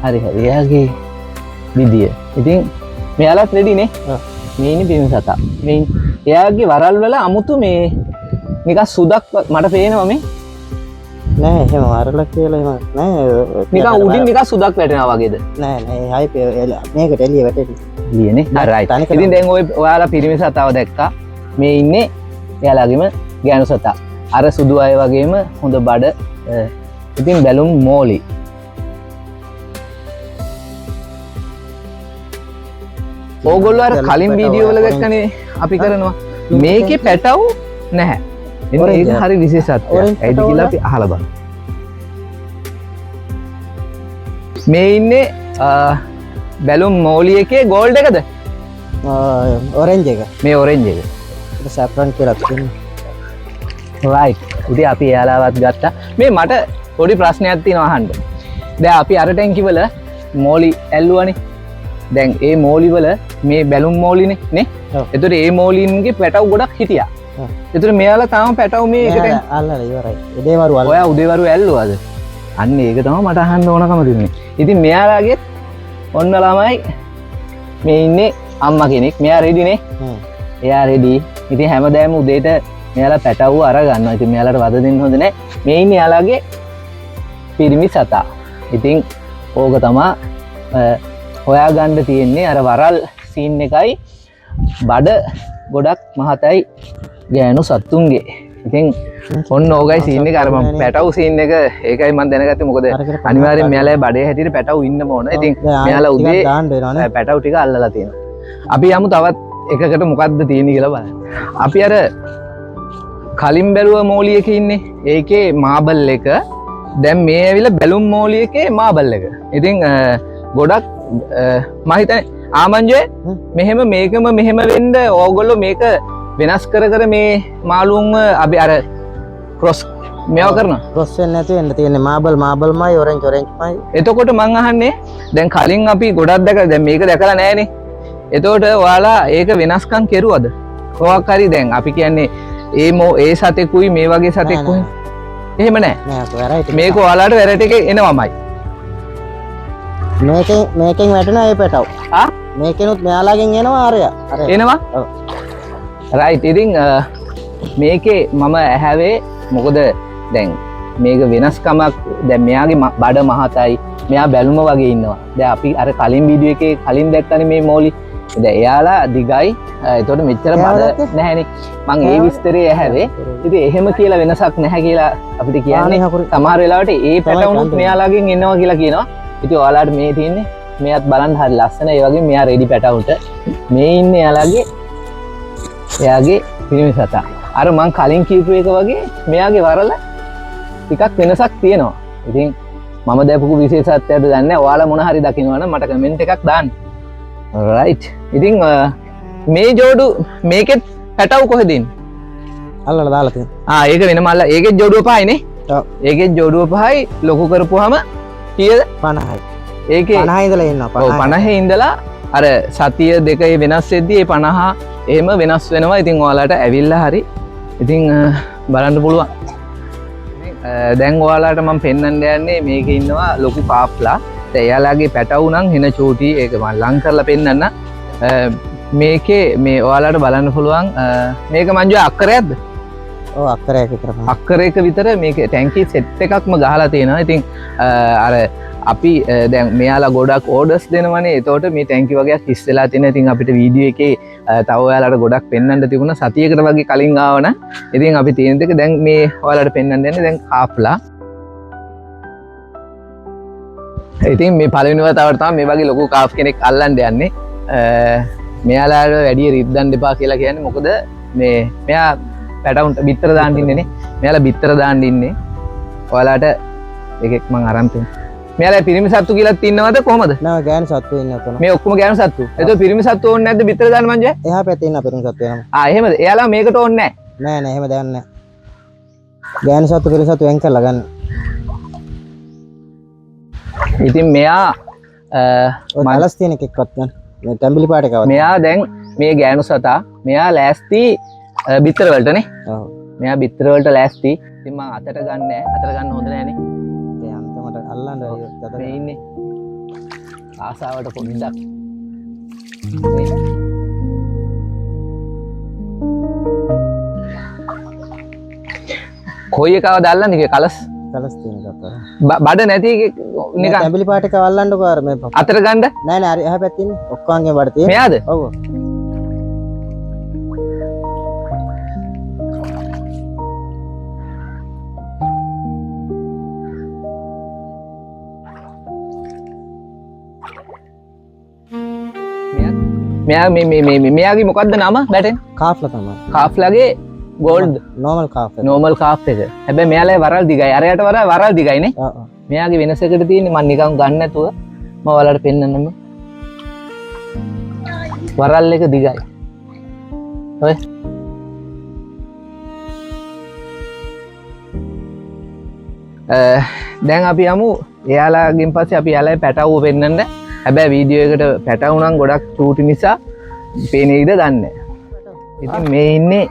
හරි හරි. එයාගේ විදිය. ඉතින් මෙයාලත් රෙඩි නේ? ඔව්. මේ ඉන්නේ පිරිමි සතා. මේ එයාගේ වරල් වල අමුතු මේ නිකන් සුදක් මට පේනවා මේ. නෑ, එහෙම වරලක් කියලා එහෙම නෑ. ඔය නිකන් අර උඩින් නිකන් සුදක් වැටෙනවා වගේද? නෑ නෑ, ඒ හයි මේකට එළිය වැටෙන්නේ. එළියනේ. නෑ, හරි, රයිට්. තනිකරම. ඉතින් දැන් ඔයාලා පිරිමි සතාව දැක්කා. මේ ඉන්නේ එයාලගේම ගෑනු සතා. අර සුදු අය වගේම හොඳ බඩ. ඉතින් බැලුම් මෝලි. ඕගොල්ලෝ අර බැලුම් කලින් පැටව් වීඩියෝ වල ඔය දැක්කනේ අපි කරනවා. මේකේ පැටව් නැහැ. ඉතින් ඔරෙන්ජ් ඒක එක. හරි විශේෂත්වයක්. ඔරෙන්ජ් ඇයිද පැටව් කියලා වල? අපි අහලා බලමු. මේ ඉන්නේ බැලුම් මෝලි එකේ ගෝල්ඩ් එකද? ඔරෙන්ජ් එක. මේ ඔරෙන්ජ් එක. ඒක සැෆ්‍රන් කියලා තියෙනවා. රයිට්. ඉතින් අපි එයාලවත් ගත්තා. මේ මට පොඩි ප්‍රශ්නයක් තියෙනවා අහන්න. දැන් අපි අර ටැංකි වල මෝලි ඇල්ලුවානේ. දැන් ඒ මෝලි වල මේ බැලුම් මෝලිනේ නේ? ඔව්. එතකොට ඒ මෝලින්ගේ පැටව් ගොඩක් හිටියා. ඔව්. එතකොට මෙයාලා තාම පැටව් මේ නෑ, එකට නෑ, අල්ලලා ඉවරයි. උදේවරු අල්ලලා. ඔයා උදේවරු ඇල්ලුවාද? අන්න ඒක තමයි මට අහන්න ඕනකම තිබුණේ. ඉතින් මෙයාලගෙත් ඔන්න ළමයි මේ ඉන්නේ අම්මා කෙනෙක්. මෙයා රෙඩි නේ? එයා රෙඩි. ඉතින් හැමදාම උදේට මෙයාලා පැටවුව අර ගන්නවා. ඉතින් මෙයාලට වද දෙන්න හොඳ නෑ. මේ ඉන්නේ එයාලගේ පිරිමි සතා. ඉතින් ඕක තමා හොයාගන්න තියෙන්නේ. අර වරල් සීන් එකයි බඩ ගොඩක් මහතයි ගෑනු සත්තුන්ගේ. ඉතින් ඔන්න ඕකයි සීන් එක. අර මම පැටව් සීන් එක ඒකයි මම දැනගත්තේ. මොකද අනිවාර්යෙන් මෙයාලා බඩේ හැටියට පැටව් ඉන්නම ඕන. ඉතින් මෙයාලා උදේ දාන්න වෙනවනේ. පැටව් ටික අල්ලලා තියෙනවා. අපි යමු තවත් එකකට මොකද්ද තියෙන්නේ කියලා බලන්න. අපි අර කලින් බැලුව මෝලි එකේ ඉන්නේ. ඒකේ මාබල් එක. දැන් මේ ඇවිල්ලා බැලුම් මෝලි එකේ මාබල් එක. ඉතින් ගොඩක් මම හිතන්නේ ආමංජේ මෙහෙම මේකම මෙහෙම වෙන්න ඕගොල්ලෝ මේක වෙනස් කර කර මේ මාළුන්ව අපි අර ක්‍රොස් මේවා කරනවා. ක්‍රොස් වෙන්නේ නැතුව එන්න තියෙන්නේ මාබල් මාබල්මයි ඔරෙන්ජ් ඔරෙන්ජ්මයි. එතකොට මං අහන්නේ දැන් කලින් අපි ගොඩක් දැකලා දැන් මේක දැකලා නැහනේ. එතකොට ඔයාලා ඒක වෙනස්කම් කෙරුවද? කොහක් හරි දැන් අපි කියන්නේ ඒ ඒ සතෙකුයි මේ වගේ සතෙකුයි එහෙම නෑ. නෑ ඔක වැරයිටි. මේක ඔයාලාට වැරයිටි එක එනවමයි. මේකෙන් වැටෙනවා ඒ පැටව. ආ මේකෙනුත් මෙයාලාගෙන් එනවා අරයා. අර එනවා? ඔව්. රයිට්. ඉතින් මේකේ මම ඇහැවේ මොකද දැන් මේක වෙනස්කමක් දැන් මෙයාගේ බඩ මහතයි මෙයා බැලුම වගේ ඉන්නවා. දැන් අපි අර කලින් වීඩියෝ එකේ කලින් දැක්කනේ මේ මෝලි. දැන් එයාලා දිගයි. එතකොට මෙච්චර බඩ නැහැනේ. මං ඒ විස්තරේ ඇහැවේ. ඉතින් එහෙම කියලා වෙනසක් නැහැ කියලා අපිට කියන්නේ. සමහර වෙලාවට ඒ පැටවුනුත් මෙයාලාගෙන් එනවා කියලා කියනවා. ඉතින් ඔයාලාට මේ තියෙන්නේ මෙයාත් බලන්න හරි ලස්සන. ඒ වගේම මෙයා රෙඩි පැටවුන්ට. මේ ඉන්නේ එයාගේ පිරිමි සතා. අර මං කලින් කියපු එක වගේ මෙයාගේ වරල ටිකක් වෙනසක් තියෙනවා. ඉතින් මම දැකපු විශේෂත්වයක්ද දන්නේ නැහැ. ඔයාලා මොන හරි දකිනවා නම් මට කමෙන්ට් එකක් දාන්න. රයිට්. ඉතින් මේ ජෝඩු මේකෙත් පැටවු කොහෙද ඉන්නේ? අල්ලලා දාලා තියෙනවා. ආ ඒක වෙනම අල්ල. ඒකෙත් ජෝඩුව පහයි නේ? ඔව්. ඒකෙත් ජෝඩුව පහයි. ලොකු කරපුවාම කීයද? 50යි. ඒකේ 50 ඉඳලා ඉන්නවා. ඔව් 50 ඉඳලා අර සතිය දෙකේ වෙනස් වෙද්දී ඒ 50 එහෙම වෙනස් වෙනවා. ඉතින් ඔයාලට ඇවිල්ලා හරි ඉතින් බලන්න පුළුවන්. ඉතින් දැන් ඔයාලට මම පෙන්වන්න යන්නේ මේකේ ඉන්නවා ලොකු කාප්ලා. දැන් එයාලගේ පැටවු නම් හෙන චූටි. ඒක මම ලං කරලා පෙන්වන්න. මේකේ මේ ඔයාලට බලන්න පුළුවන්. මේක මංජු අක්කරයක්ද? ඔව් අක්කරයක විතර තමයි. අක්කරයක විතර මේකේ ටැංකි සෙට් එකක්ම ගහලා තියෙනවා. ඉතින් අර අපි දැන් මෙයාලා ගොඩක් ඕඩර්ස් දෙනවනේ. එතකොට මේ ටැංකි වගේක් හිස් වෙලා තියෙනවා. ඉතින් අපිට වීඩියෝ එකේ තව ඔයාලට ගොඩක් පෙන්වන්න තිබුණා. සතියකට වගේ කලින් ආවනම් ඉතින් අපි තියෙන දෙක දැන් මේ ඔයාලට පෙන්වන්න යන්නේ දැන් කාප්ලා. ඉතින් මේ පළවෙනි වතාවට තමයි මේ වගේ ලොකු කාප් කෙනෙක් අල්ලන්න යන්නේ. මෙයාලාට වැඩි රිද්දන්න එපා කියලා කියන්නේ මොකද මේ මෙයා පැටවුන්ට බිත්තර දාන්න ඉන්නේ නේ. මෙයාලා බිත්තර දාන්න ඉන්නේ. ඔයාලාට එකෙක් මං අරන් දෙන්න. මෙයාලා පිරිමි සත්තු කියලාත් ඉන්නවද කොහමද? නෑ ගෑනු සත්තු ඉන්නේ ඔතන. මේ ඔක්කොම ගෑනු සත්තු. එතකොට පිරිමි සත්තු ඕනේ නැද්ද බිත්තර දාන්න මංජේ? එහා පැත්තේ ඉන්න පිරිමි සත්තු වෙනම. ආ එහෙමද? එයාලා මේකට ඕනේ නෑ. නෑ නෑ එහෙම දෙයක් නෑ. ගෑනු සත්තු පිරිමි සත්තු වෙන් කරලා ගන්න. ඉතින් මෙයා ඔය කලස් තියෙන එකෙක්වත් ගන්න. මේ තැඹිලි පාට එකවත්. මෙයා දැන් මේ ගෑනු සතා මෙයා ලෑස්ති බිත්තර වලට නේ. ඔව්. මෙයා බිත්තර වලට ලෑස්ති. ඉතින් මං අතට ගන්න නෑ. අතට ගන්න හොඳ නෑනේ. ඒ අන්තිමට අල්ලන්න ඔව්. අතට මේ ඉන්නේ ආසාවට පොඩ්ඩක්. මේ. කොයි එකවද අල්ලන්නේ කිව්වේ? කලස්? කලස් තියෙන එකක් අර. බඩ නැති එකේ නිකන් මේ තැඹිලි පාට එක අල්ලන්නකෝ අර මේ අතට ගන්න? නෑ නෑ අර එහා පැත්තේ ඉන්නේ. ඔක්කොන්ගේ බඩ තියෙන. මෙයාද? ඔව්. මෙයා මේ මේ මේ මේ මෙයාගේ මොකද්ද නම බැටෙන්? කාෆ්ලා තමයි. කාෆ්ලාගේ ගෝල්ඩ් නෝමල් කාෆ් එක. නෝමල් කාෆ් එක. හැබැයි මෙයාලා වරල් දිගයි. අරයට වඩා වරල් දිගයි නේ. ඔව් ඔව්. මෙයාගේ වෙනසකට තියෙන්නේ මං නිකන් ගන්න නැතුව මම ඔයාලට පෙන්නන්නම. වරල් එක දිගයි. ඔය. දැන් අපි යමු එයාලාගෙන් පස්සේ අපි එයාලගේ පැටවුව පෙන්නන්න. හැබැයි වීඩියෝ එකට පැටවු නම් ගොඩක් චූටි නිසා පේන ඉඩ දන්නේ නැහැ. ඉතින් මේ ඉන්නේ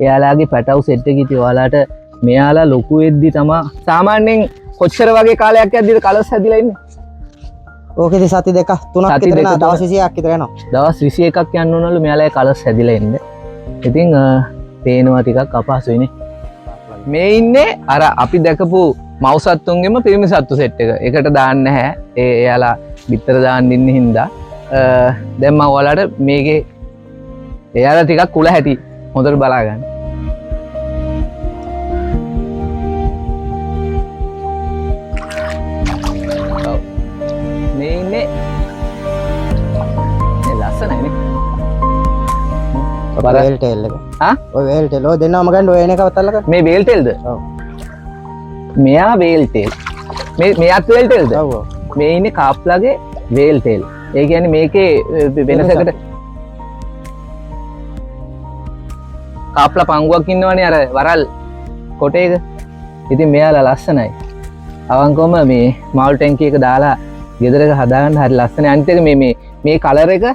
එයාලාගේ පැටවු සෙට් එක. ඉතින් ඔයාලාට මෙයාලා ලොකු වෙද්දි තමා සාමාන්‍යයෙන් කොච්චර වගේ කාලයක් යද්දිද කලස් හැදිලා ඉන්නේ? ඕකෙදි සති දෙකක් තුනක් සති විතර දෙක යනවා. තුන. දවස් 21ක් විතර යනවා. දවස් 21ක් යන්න ඕනලු මෙයාලා කලස් හැදිලා ඉන්න. ඉතින් පේනවා ටිකක් අපහසුයිනේ. මේ ඉන්නේ අර අපි දැකපු මව් සත්තුන්ගෙම පිරිමි සත්තු සෙට් එක. එකට දාන්න නැහැ. එයාලා බිත්තර දාන්න ඉන්න හින්දා. දැන් මම ඔයාලට මේකේ එයාලා ටිකක් කුල හැටි හොඳට බලා ගන්න. ඔව්. මේ ඉන්නේ මේ ලස්සනයි නේ. ඔය වේල් ටේල් එක. ආ? ඔය වේල් ටේල්. ඔය දෙන්නම ගන්න ඔය එන එකවත් අල්ලගන්න. මේ වේල් ටේල්ද? ඔව්. මෙයා වේල් ටේල්. මෙයාත් වේල් ටේල්ද? ඔව් ඔව්. මේ ඉන්නේ කාප්ලාගේ වේල් ටේල්. ඒ කියන්නේ මේකේ වෙනසකට කාප්ලා පංගුවක් ඉන්නවනේ අර වරල් කොටේක. ඉතින් මෙයාලා ලස්සනයි. අවංකවම මේ මාළු ටැංකි එක දාලා ගෙදරක හදාගන්න හරි ලස්සනයි. අනිත් එක මේ මේ මේ කලර් එක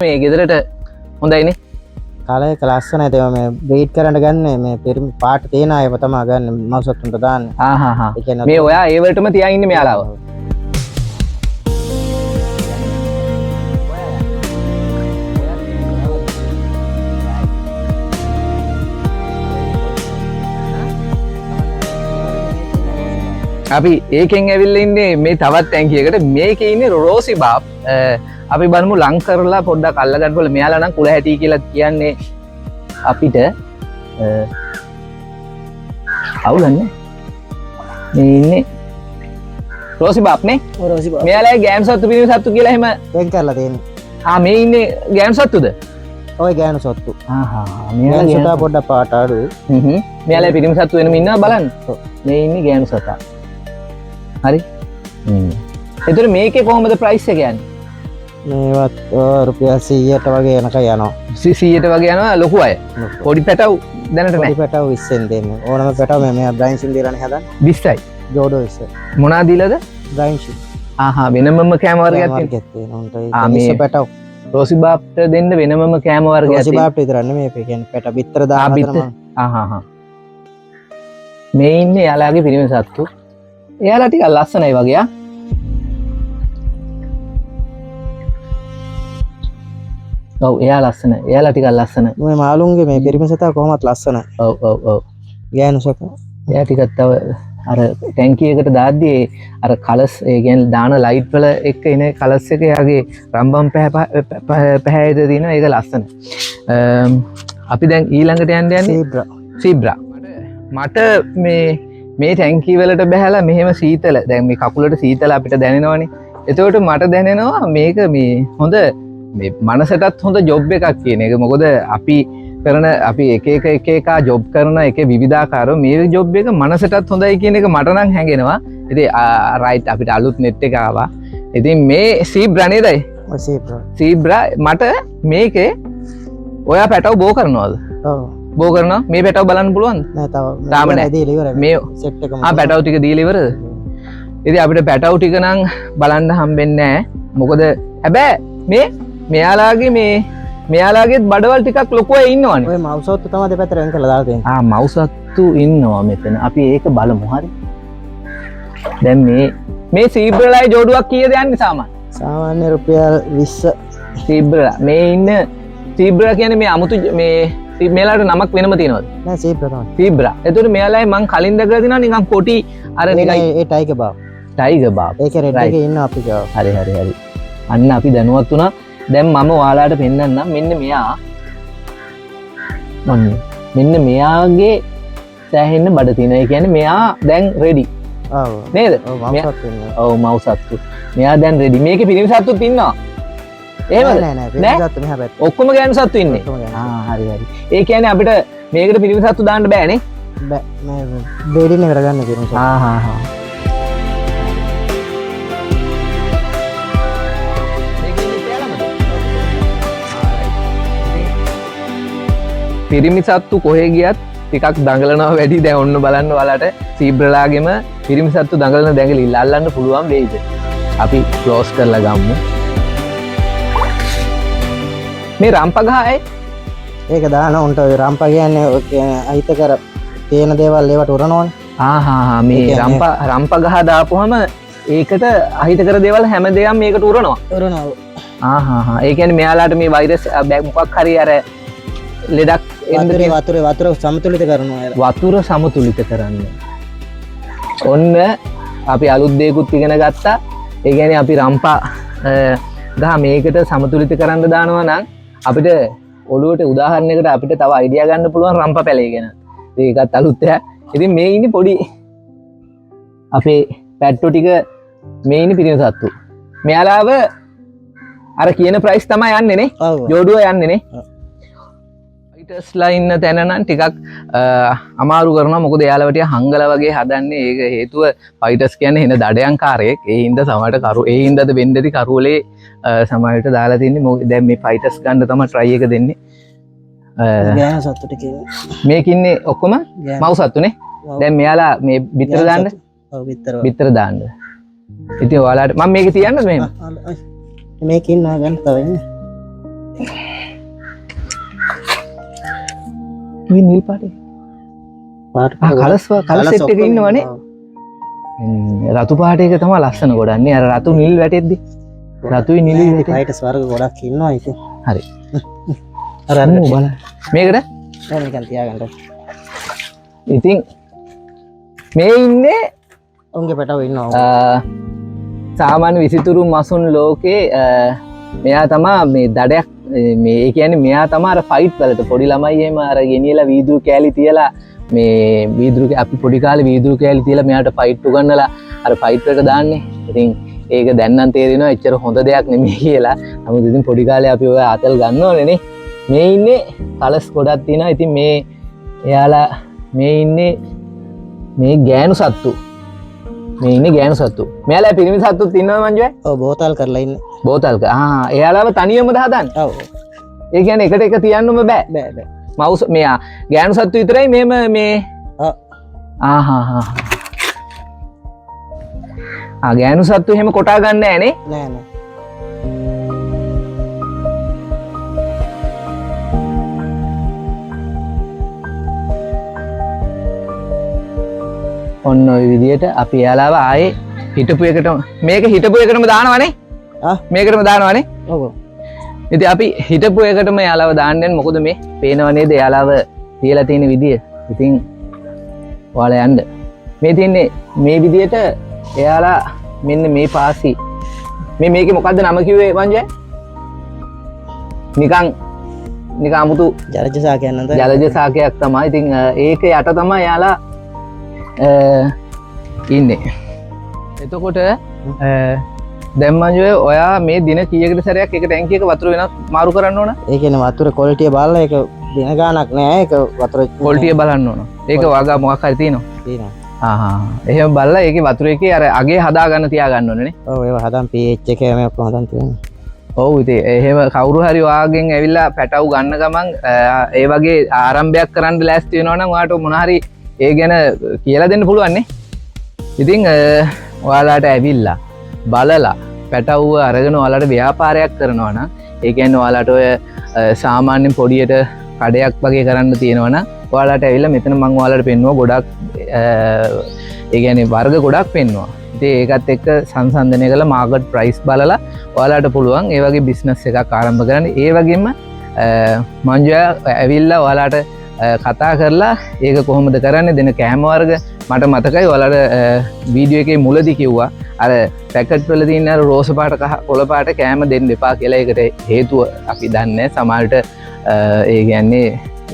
මේ ගෙදරට හොඳයිනේ. කලර් එක ලස්සනයි. ඒක මේ බ්‍රීඩ් කරන්න ගන්න මේ පෙරමි පාට තියෙන අයව තමයි ගන්න මව් සත්තුන්ට දාන්නේ. ආ හා හා. ඒ කියන්නේ මේ ඔයා ඒ වලටම තියන් ඉන්නේ මෙයාලාව. අපි ඒකෙන් ඇවිල්ලා ඉන්නේ මේ තවත් ටැංකියකට. මේකේ ඉන්නේ රෝසි බාප්. අපි බලමු ලං කරලා පොඩ්ඩක් අල්ලගන්න බලමු. මෙයාලා නම් කුල හැටි කියලා කියන්නේ අපිට. අවුලන්නේ. මේ ඉන්නේ රෝසි බාප් නේ? ඔව්, රෝසි බාප්. මෙයාලා ගෑනු සත්තු පිරිමි සත්තු කියලා එහෙම වෙන් කරලා තියෙන්නේ. මේ ඉන්නේ ගෑනු සත්තුද? ඔය ගෑනු සත්තු. ආ හා හා. මෙයාලා ගෑනු ගෑනු සතා පොඩ්ඩක් පාට අඩුයි. මෙයාලා පිරිමි සත්තු වෙනම ඉන්නවා බලන්න. ඔව්. මේ ඉන්නේ ගෑනු සතා. හරි. එතකොට මේකේ කොහොමද ප්‍රයිස් එක යන්නේ? මේවත් රුපියල් 100ට වගේ එනකන් යනවා. 100ට වගේ යනවා ලොකු අය. ලොකු. පොඩි පැටව් දැනට නෑ. පොඩි පැටව් 20න් දෙන්නේ. ඕනම පැටව් මෙයා බ්‍රයින් ෂින් දීලානේ හදන්නේ. 20යි. ජෝඩෝ 20. මොනා දීලාද? බ්‍රයින් ෂින්. ආහා වෙනමම කෑම වර්ගයක් කෑම තියෙනවා. වර්ගයක් තියෙනවා. උන්ට ඒ මේ විස පැටව්. රෝසි බාප්ට දෙන්න වෙනමම කෑම වර්ගයක් රෝසි තියෙනවා. බාප්ට විතරක් නෙමෙයි, ඒ කියන්නේ පැටව් බිත්තර දාන බිත්තර. හදනවා. ආහා හා. මේ ඉන්නේ එයාලාගේ පිරිමි සත්තු. එයාලා ටිකක් ලස්සනයි වගේ ආ. ඔව් එයා ලස්සනයි. එයාලා ටිකක් ලස්සනයි. මේ මාළුන්ගේ මේ පිරිමි සතා කොහොමත් ලස්සනයි. ඔව් ඔව් ඔව්. ගෑනු සතා. එයා ටිකක් තව අර ටැංකි එකට දාද්දි ඒ අර කලර්ස්, ඒ කියන්නේ දාන ලයිට් වල එක්ක එන කලර්ස් එක එයාගේ රම්බම් පැහැයට තියෙනවා. ඒක ලස්සනයි. අපි දැන් ඊළඟට යන්න යන්නේ සීබ්‍රා. සීබ්‍රා. මට මේ ටැංකි වලට බහැලා මෙහෙම සීතල, දැන් මේ කකුලට සීතල අපිට දැනෙනවනේ. එතකොට මට දැනෙනවා මේක මේ හොඳ මේ මනසටත් හොඳ ජොබ් එකක් කියන එක. මොකද අපි කරන, අපි එක එක එක එක ජොබ් කරන එක විවිධාකාරව මේ ජොබ් එක මනසටත් හොඳයි කියන එක මට නම් හැඟෙනවා. ඉතින් රයිට් අපිට අලුත් නෙට් එක ආවා. ඉතින් මේ සීබ්‍රා නේදයි? ඔව්, සීබ්‍රා. සීබ්‍රා මට මේකේ ඔයා පැටව බෝ කරනවද? ඔව්. බෝ කරනවා. මේ පැටව බලන්න පුළුවන්ද? නෑ, තව තාම නෑ. දීලා ඉවරයි. මේ සෙට් එකම පැටව ටික දීලා ඉවරද? ඉතින් අපිට පැටව ටික නම් බලන්න හම්බෙන්නේ නෑ. මොකද හැබැයි මේ මෙයාලාගේත් බඩවල් ටිකක් ලොකු අය ඉන්නවනේ. ඔය මව් සත්තු තමයි දෙපැත්තට වෙන් කරලා දාලා තියෙන්නේ. මව් සත්තු ඉන්නවා මෙතන. අපි ඒක බලමු. හරි. දැන් මේ සීබ්‍රලායි ජෝඩුවක් කීයද යන්නේ සාමාන්‍ය? සාමාන්‍ය රුපියල් 20. සීබ්‍රලා. මේ ඉන්න සීබ්‍රලා කියන්නේ මේ අමුතු මේ මෙයාලාට නමක් වෙනම තියෙනවද? නෑ, සීබ්‍රා තමයි. සීබ්‍රා. එතකොට මෙයාලායි මං කලින් දැකලා තියෙනවා නිකන් කොටි අර ඒ නිකන් නෑ, ඒ ටයිගර් බාබ්. ටයිගර් බාබ්. ඒක රෙඩ් එකේ ඉන්නවා අපි ගාව. හරි හරි හරි. අන්න අපි දැනුවත් වුණා. දැන් මම ඔයාලාට පෙන්නන්නම් මෙන්න මෙයා. ඔන්න මෙන්න මෙයාගේ සෑහෙන්න බඩ තියෙනවා. ඒ කියන්නේ මෙයා දැන් රෙඩි. ඔව්. නේද? ඔව්, මව් සත්තු ඉන්නවා. ඔව්, මව් සත්තු. මෙයා දැන් රෙඩි. මේකේ පිරිමි සත්තුත් ඉන්නවා. එහෙමද? නෑ, නෑ, නෑ, පිරිමි නෑ? සත්තු මෙහා පැත්තේ. ඔක්කොම ගෑනු සත්තු ඉන්නේ. ඔක්කොම ගෑනු සත්තු. හරි හරි. ඒ කියන්නේ අපිට මේකට පිරිමි සත්තු දාන්න බෑනේ. බෑ. මේ බ්‍රීඩින් එකට ගන්න පිරිමි සත්තු. හා හා. පිරිමි සත්තු කොහේ ගියත් ටිකක් දඟලනවා වැඩි. දැන් ඔන්න බලන්න ඔයාලට සීබ්‍රලාගෙම පිරිමි සත්තු දඟලන දැඟලිල්ල අල්ලන්න පුළුවන් වෙයිද? අපි ක්ලෝස් කරලා ගමු. මේ රම්පගහ ඇයි? ඒක දාන උන්ට ඔය රම්ප කියන්නේ ඔය කියන්නේ අහිතකර තියෙන දේවල් ඒවට උරනවනේ. ආ හා මේ ඒ කියන්නේ රම්ප ගහ දාපුවම ඒකට අහිතකර දේවල් හැම දෙයක්ම මේකට උරනවා. උරනවා. ආ හා හා. ඒ කියන්නේ මෙයාලාට මේ වෛරස් මොකක් හරි අර ලෙඩක් එන්න තියෙන වතුර සමතුලිත කරනවා එයාලා. වතුර සමතුලිත කරන්න. ඔන්න අපි අලුත් දේකුත් ඉගෙන ගත්තා. ඒ කියන්නේ අපි රම්පා ගහ මේකට සමතුලිත කරන්න දානවා නම් අපිට ඔළුවට උදාහරණයකට අපිට තව අයිඩියා ගන්න පුළුවන් රම්ප පැලේ ගැන. ඉතින් ඒකත් අලුත් දෙයක්. ඉතින් මේ ඉන්නේ පොඩි අපේ පැට්ටෝ ටික මේ ඉන්නේ පිරිමි සත්තු. මෙයාලාව අර කියන ප්‍රයිස් තමයි යන්නේ නේ. ඔව්. ජෝඩුව යන්නේ නේ. ඔව්. ෆයිටර්ස්ලා ඉන්න තැන නම් ටිකක් අමාරු කරනවා. මොකද එයාලව ටික හංගලා වගේ හදන්නේ. ඒක හේතුව ෆයිටර්ස් කියන්නේ එන දඩයන්කාරයෙක්. ඒ හින්දා සමහරට කරු, ඒ හින්දාද වෙන්න ඇති කරුවලේ සමහරට දාලා තින්නේ. මොකද දැන් මේ ෆයිටර්ස් ගන්න තමයි try එක දෙන්නේ. ගෑනු සත්තු ටික ඉන්නේ. මේක ඉන්නේ ඔක්කොම ගෑනු. මව් සත්තුනේ. දැන් මෙයාලා මේ බිත්තර දාන්න. ඔව්, බිත්තර. බිත්තර දාන්න. ඉතින් ඔයාලාට මම මේක තියන්නද මෙහෙම? මේක ඉන්නවා ගන්න තව ඉන්නේ. මේ නිල් පාට එක. පාට. ආ, කලස් කලස් සෙට් එක ඔක්කොම ඉන්නවනේ. ඉන්නවා. රතු පාට එක තමයි ලස්සන ගොඩක් නේ. අර රතු නිල් වැටෙද්දි. රතුයි නිලුයි නෑ, වැටෙද්දි. ෆයිටර්ස් වර්ග ගොඩක් ඉන්නවා ඉතින්. හරි. අර අර ඕ බලන්න. මේකට නෑ, නිකන් තියාගන්න. ඉතින් මේ ඉන්නේ උන්ගේ පැටව ඉන්නවා. සාමාන්‍ය විසිතුරු මසුන් ලෝකේ මෙයා තමා මේ දඩයක් මේ ඒ කියන්නේ මෙයා තමා අර ෆයිට් වලට පොඩි ළමයි එහෙම අර ගෙනියලා වීදුරු කෑලි තියලා මේ වීදුරු අපි පොඩි කාලේ වීදුරු කෑලි තියලා මෙයාට ෆයිට් උගන්නලා අර ෆයිට් වලට දාන්නේ. ඉතින් ඒක දැන් නම් තේරෙනවා එච්චර හොඳ දෙයක් නෙමෙයි කියලා. නමුත් ඉතින් පොඩි කාලේ අපි ඔය ආතල් ගන්න ඕනේ නේ. මේ ඉන්නේ කලස් ගොඩක් තියෙනවා. ඉතින් මේ එයාලා මේ ඉන්නේ මේ ගෑනු සත්තු. මේ ඉන්නේ ගෑනු සත්තු. මෙයාලා පිරිමි සත්තුත් ඉන්නවද මංජු අය? ඔව්, බෝතල් කරලා ඉන්නේ. බෝතල් එයාලව තනියමද හදන්නේ? ඔව්. ඒ කියන්නේ එකට එක තියන්නම බෑ. බෑ බෑ. මවුස් මෙයා ගෑනු සත්තු විතරයි මෙහෙම මේ. ඔව්. ආහා ආ ගෑනු සත්තු එහෙම කොටා ගන්න නෑ නේ? නෑ නෑ. ඔන්න ඔය විදියට අපි එයාලව ආයේ හිටපු එකටම මේක හිටපු එකටම දානවනේ. ආ? මේකටම දානවනේ. ඔව්. ඉතින් අපි හිටපු එකටම එයාලව දාන්න යන්නේ මොකද මේ පේනව නේද එයාලව තියලා තියෙන විදිය. ඉතින් ඔයාලා යන්න. මේ තියෙන්නේ මේ විදියට එයාලා මෙන්න මේ පාසි. මේ මේකේ මොකද්ද නම කිව්වේ මංජය? නිකන් නිකන් අමුතු ජලජ සාකයක් නේද? ජලජ සාකයක් තමයි. ඉතින් ඒක යට තමයි එයාලා ඉන්නේ. එතකොට දැන් මංජය ඔයා මේ දින කීයකට සැරයක් එක ටැංකියක එක වතුර වෙනස් මාරු කරන්න ඕන? ඒ කියන්නේ වතුර ක්වොලිටිය බලලා ඒක දින ගාණක් නෑ. ඒක වතුර ක්වොලිටිය බලන්න ඕන. ඒක වගා මොකක් හරි තියෙනවා. තියෙනවා. ආහා. එහෙම බලලා ඒකේ වතුර එකේ අර අගේ හදා ගන්න තියා ගන්න ඕනේ නේ. ඔව්, ඒවා හදන් pH එක මේ ඔක්කොම හදන් තියෙනවා. ඔව්, ඉතින් එහෙම කවුරු හරි ඔයාගෙන් ඇවිල්ලා පැටව් ගන්න ගමන් ඒ වගේ ආරම්භයක් කරන්න ලෑස්ති වෙනවා නම් ඔයාට මොන හරි ඒ ගැන කියලා දෙන්න පුළුවන් නේ. ඉතින් ඔයාලාට ඇවිල්ලා බලලා පැටව්ව අරගෙන ඔයාලාට ව්‍යාපාරයක් කරනවා නම් ඒ කියන්නේ ඔයාලාට ඔය සාමාන්‍ය පොඩියට කඩයක් වගේ කරන්න තියෙනවා නම් ඔයාලාට ඇවිල්ලා මෙතන මං ඔයාලාට පෙන්නුවා ගොඩක් ඒ කියන්නේ වර්ග ගොඩක් පෙන්නුවා. ඉතින් ඒකත් එක්ක සංසන්දනය කරලා මාකට් ප්‍රයිස් බලලා ඔයාලාට පුළුවන් ඒ වගේ බිස්නස් එකක් ආරම්භ කරන්න. ඒ වගේම මංජුයා ඇවිල්ලා ඔයාලාට කතා කරලා ඒක කොහොමද කරන්නේ දෙන කෑම වර්ග මට මතකයි ඔයාලාට වීඩියෝ එකේ මුලදී කිව්වා අර පැකට් වල තියෙන අර රෝස පාට කහ කොළ පාට කෑම දෙන්න එපා කියලා. ඒකට හේතුව අපි දන්නේ නැහැ. සමහරවිට ඒ කියන්නේ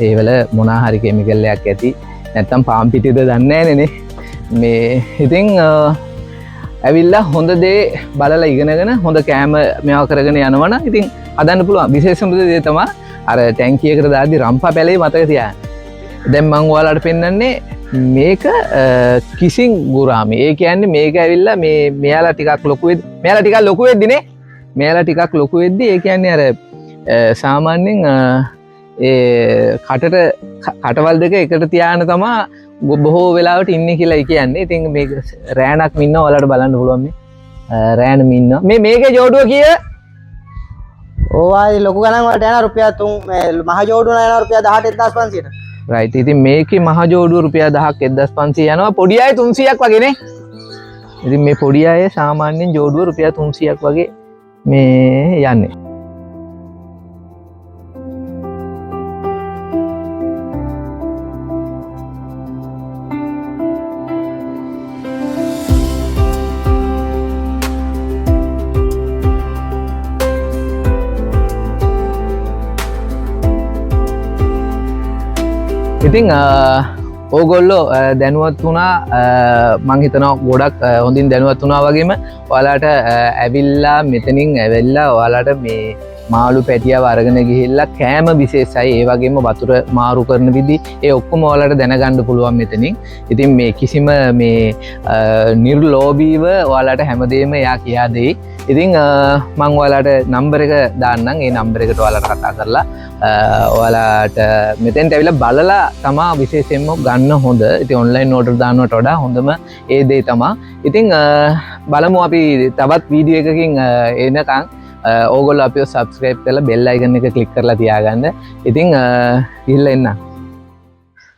ඒවල මොනා හරි කෙමිකල් එකක් ඇති නැත්තම් පාන් පිටිද දන්නේ නැහනේ නේ. මේ ඉතින් ඇවිල්ලා හොඳ දේ බලලා ඉගෙනගෙන හොඳ කෑම මේවා කරගෙන යනවනම් ඉතින් හදන්න පුළුවන්. විශේෂම දේ තමයි අර ටැංකියකට දාද්දි රම්පා පැලේ මතක තියාගන්න. දැන් මං ඔයාලට පෙන්නන්නේ මේක කිසිං ගුරාමි. ඒ කියන්නේ මේක ඇවිල්ලා මේ මෙයාලා ටිකක් ලොකු වෙද්දි, මෙයාලා ටිකක් ලොකු වෙද්දි නේ. මෙයාලා ටිකක් ලොකු වෙද්දි ඒ කියන්නේ අර සාමාන්‍යයෙන් ඒ කටවල් දෙක එකට තියාන තමා බොහෝ වෙලාවට ඉන්නේ කියලා කියන්නේ. ඉතින් මේක රෑනක් මින්න ඔයාලට බලන්න පුළුවන් මේ. රෑන මින්න. මේකේ ජෝඩුව කීය? ඕවා ඉතින් ලොකු ගණන් වලට යනවා රුපියල් තුන්, මේ මහ ජෝඩුව නම් යනවා රුපියල් දහට එක්දාස් පන්සීයට. රයිට්. ඉතින් මේකේ මහ ජෝඩුව රුපියල් දහක් එක්දාස් පන්සීය යනවා. පොඩි අය තුන්සීයක් වගේ නේ. ඉතින් මේ පොඩි අය සාමාන්‍යයෙන් ජෝඩුව රුපියල් තුන්සීයක් වගේ මේ යන්නේ. ඉතින් ඕගොල්ලෝ දැනුවත් වුණා මං හිතනවා ගොඩක් හොඳින් දැනුවත් වුණා වගේම ඔයාලාට ඇවිල්ලා මෙතනින් ඇවිල්ලා ඔයාලාට මේ මාළු පැටියව අරගෙන ගිහිල්ලා කෑම විශේෂයි ඒ වගේම වතුර මාරු කරන විදි ඒ ඔක්කොම ඔයාලට දැනගන්න පුළුවන් මෙතනින්. ඉතින් මේ කිසිම මේ නිර්ලෝභීව ඔයාලට හැමදේම එයා කියා දෙයි. ඉතින් මං ඔයාලට නම්බර් එක දාන්නම්. ඒ නම්බර් එකට ඔයාලට කතා කරලා ඔයාලට මෙතෙන්ට ඇවිල්ලා බලලා තමා විශේෂයෙන්ම ගන්න ගන්න හොඳ. ඉතින් ඔන්ලයින් ඕඩර් දානවට වඩා හොඳම ඒ දේ තමා. ඉතින් බලමු අපි තවත් වීඩියෝ එකකින් එනකන් ඕගොල්ලෝ අපිව සබ්ස්ක්‍රයිබ් කරලා බෙල් අයිකන් එක ක්ලික් කරලා තියාගන්න. ඉතින් ගිහිල්ලා එන්න.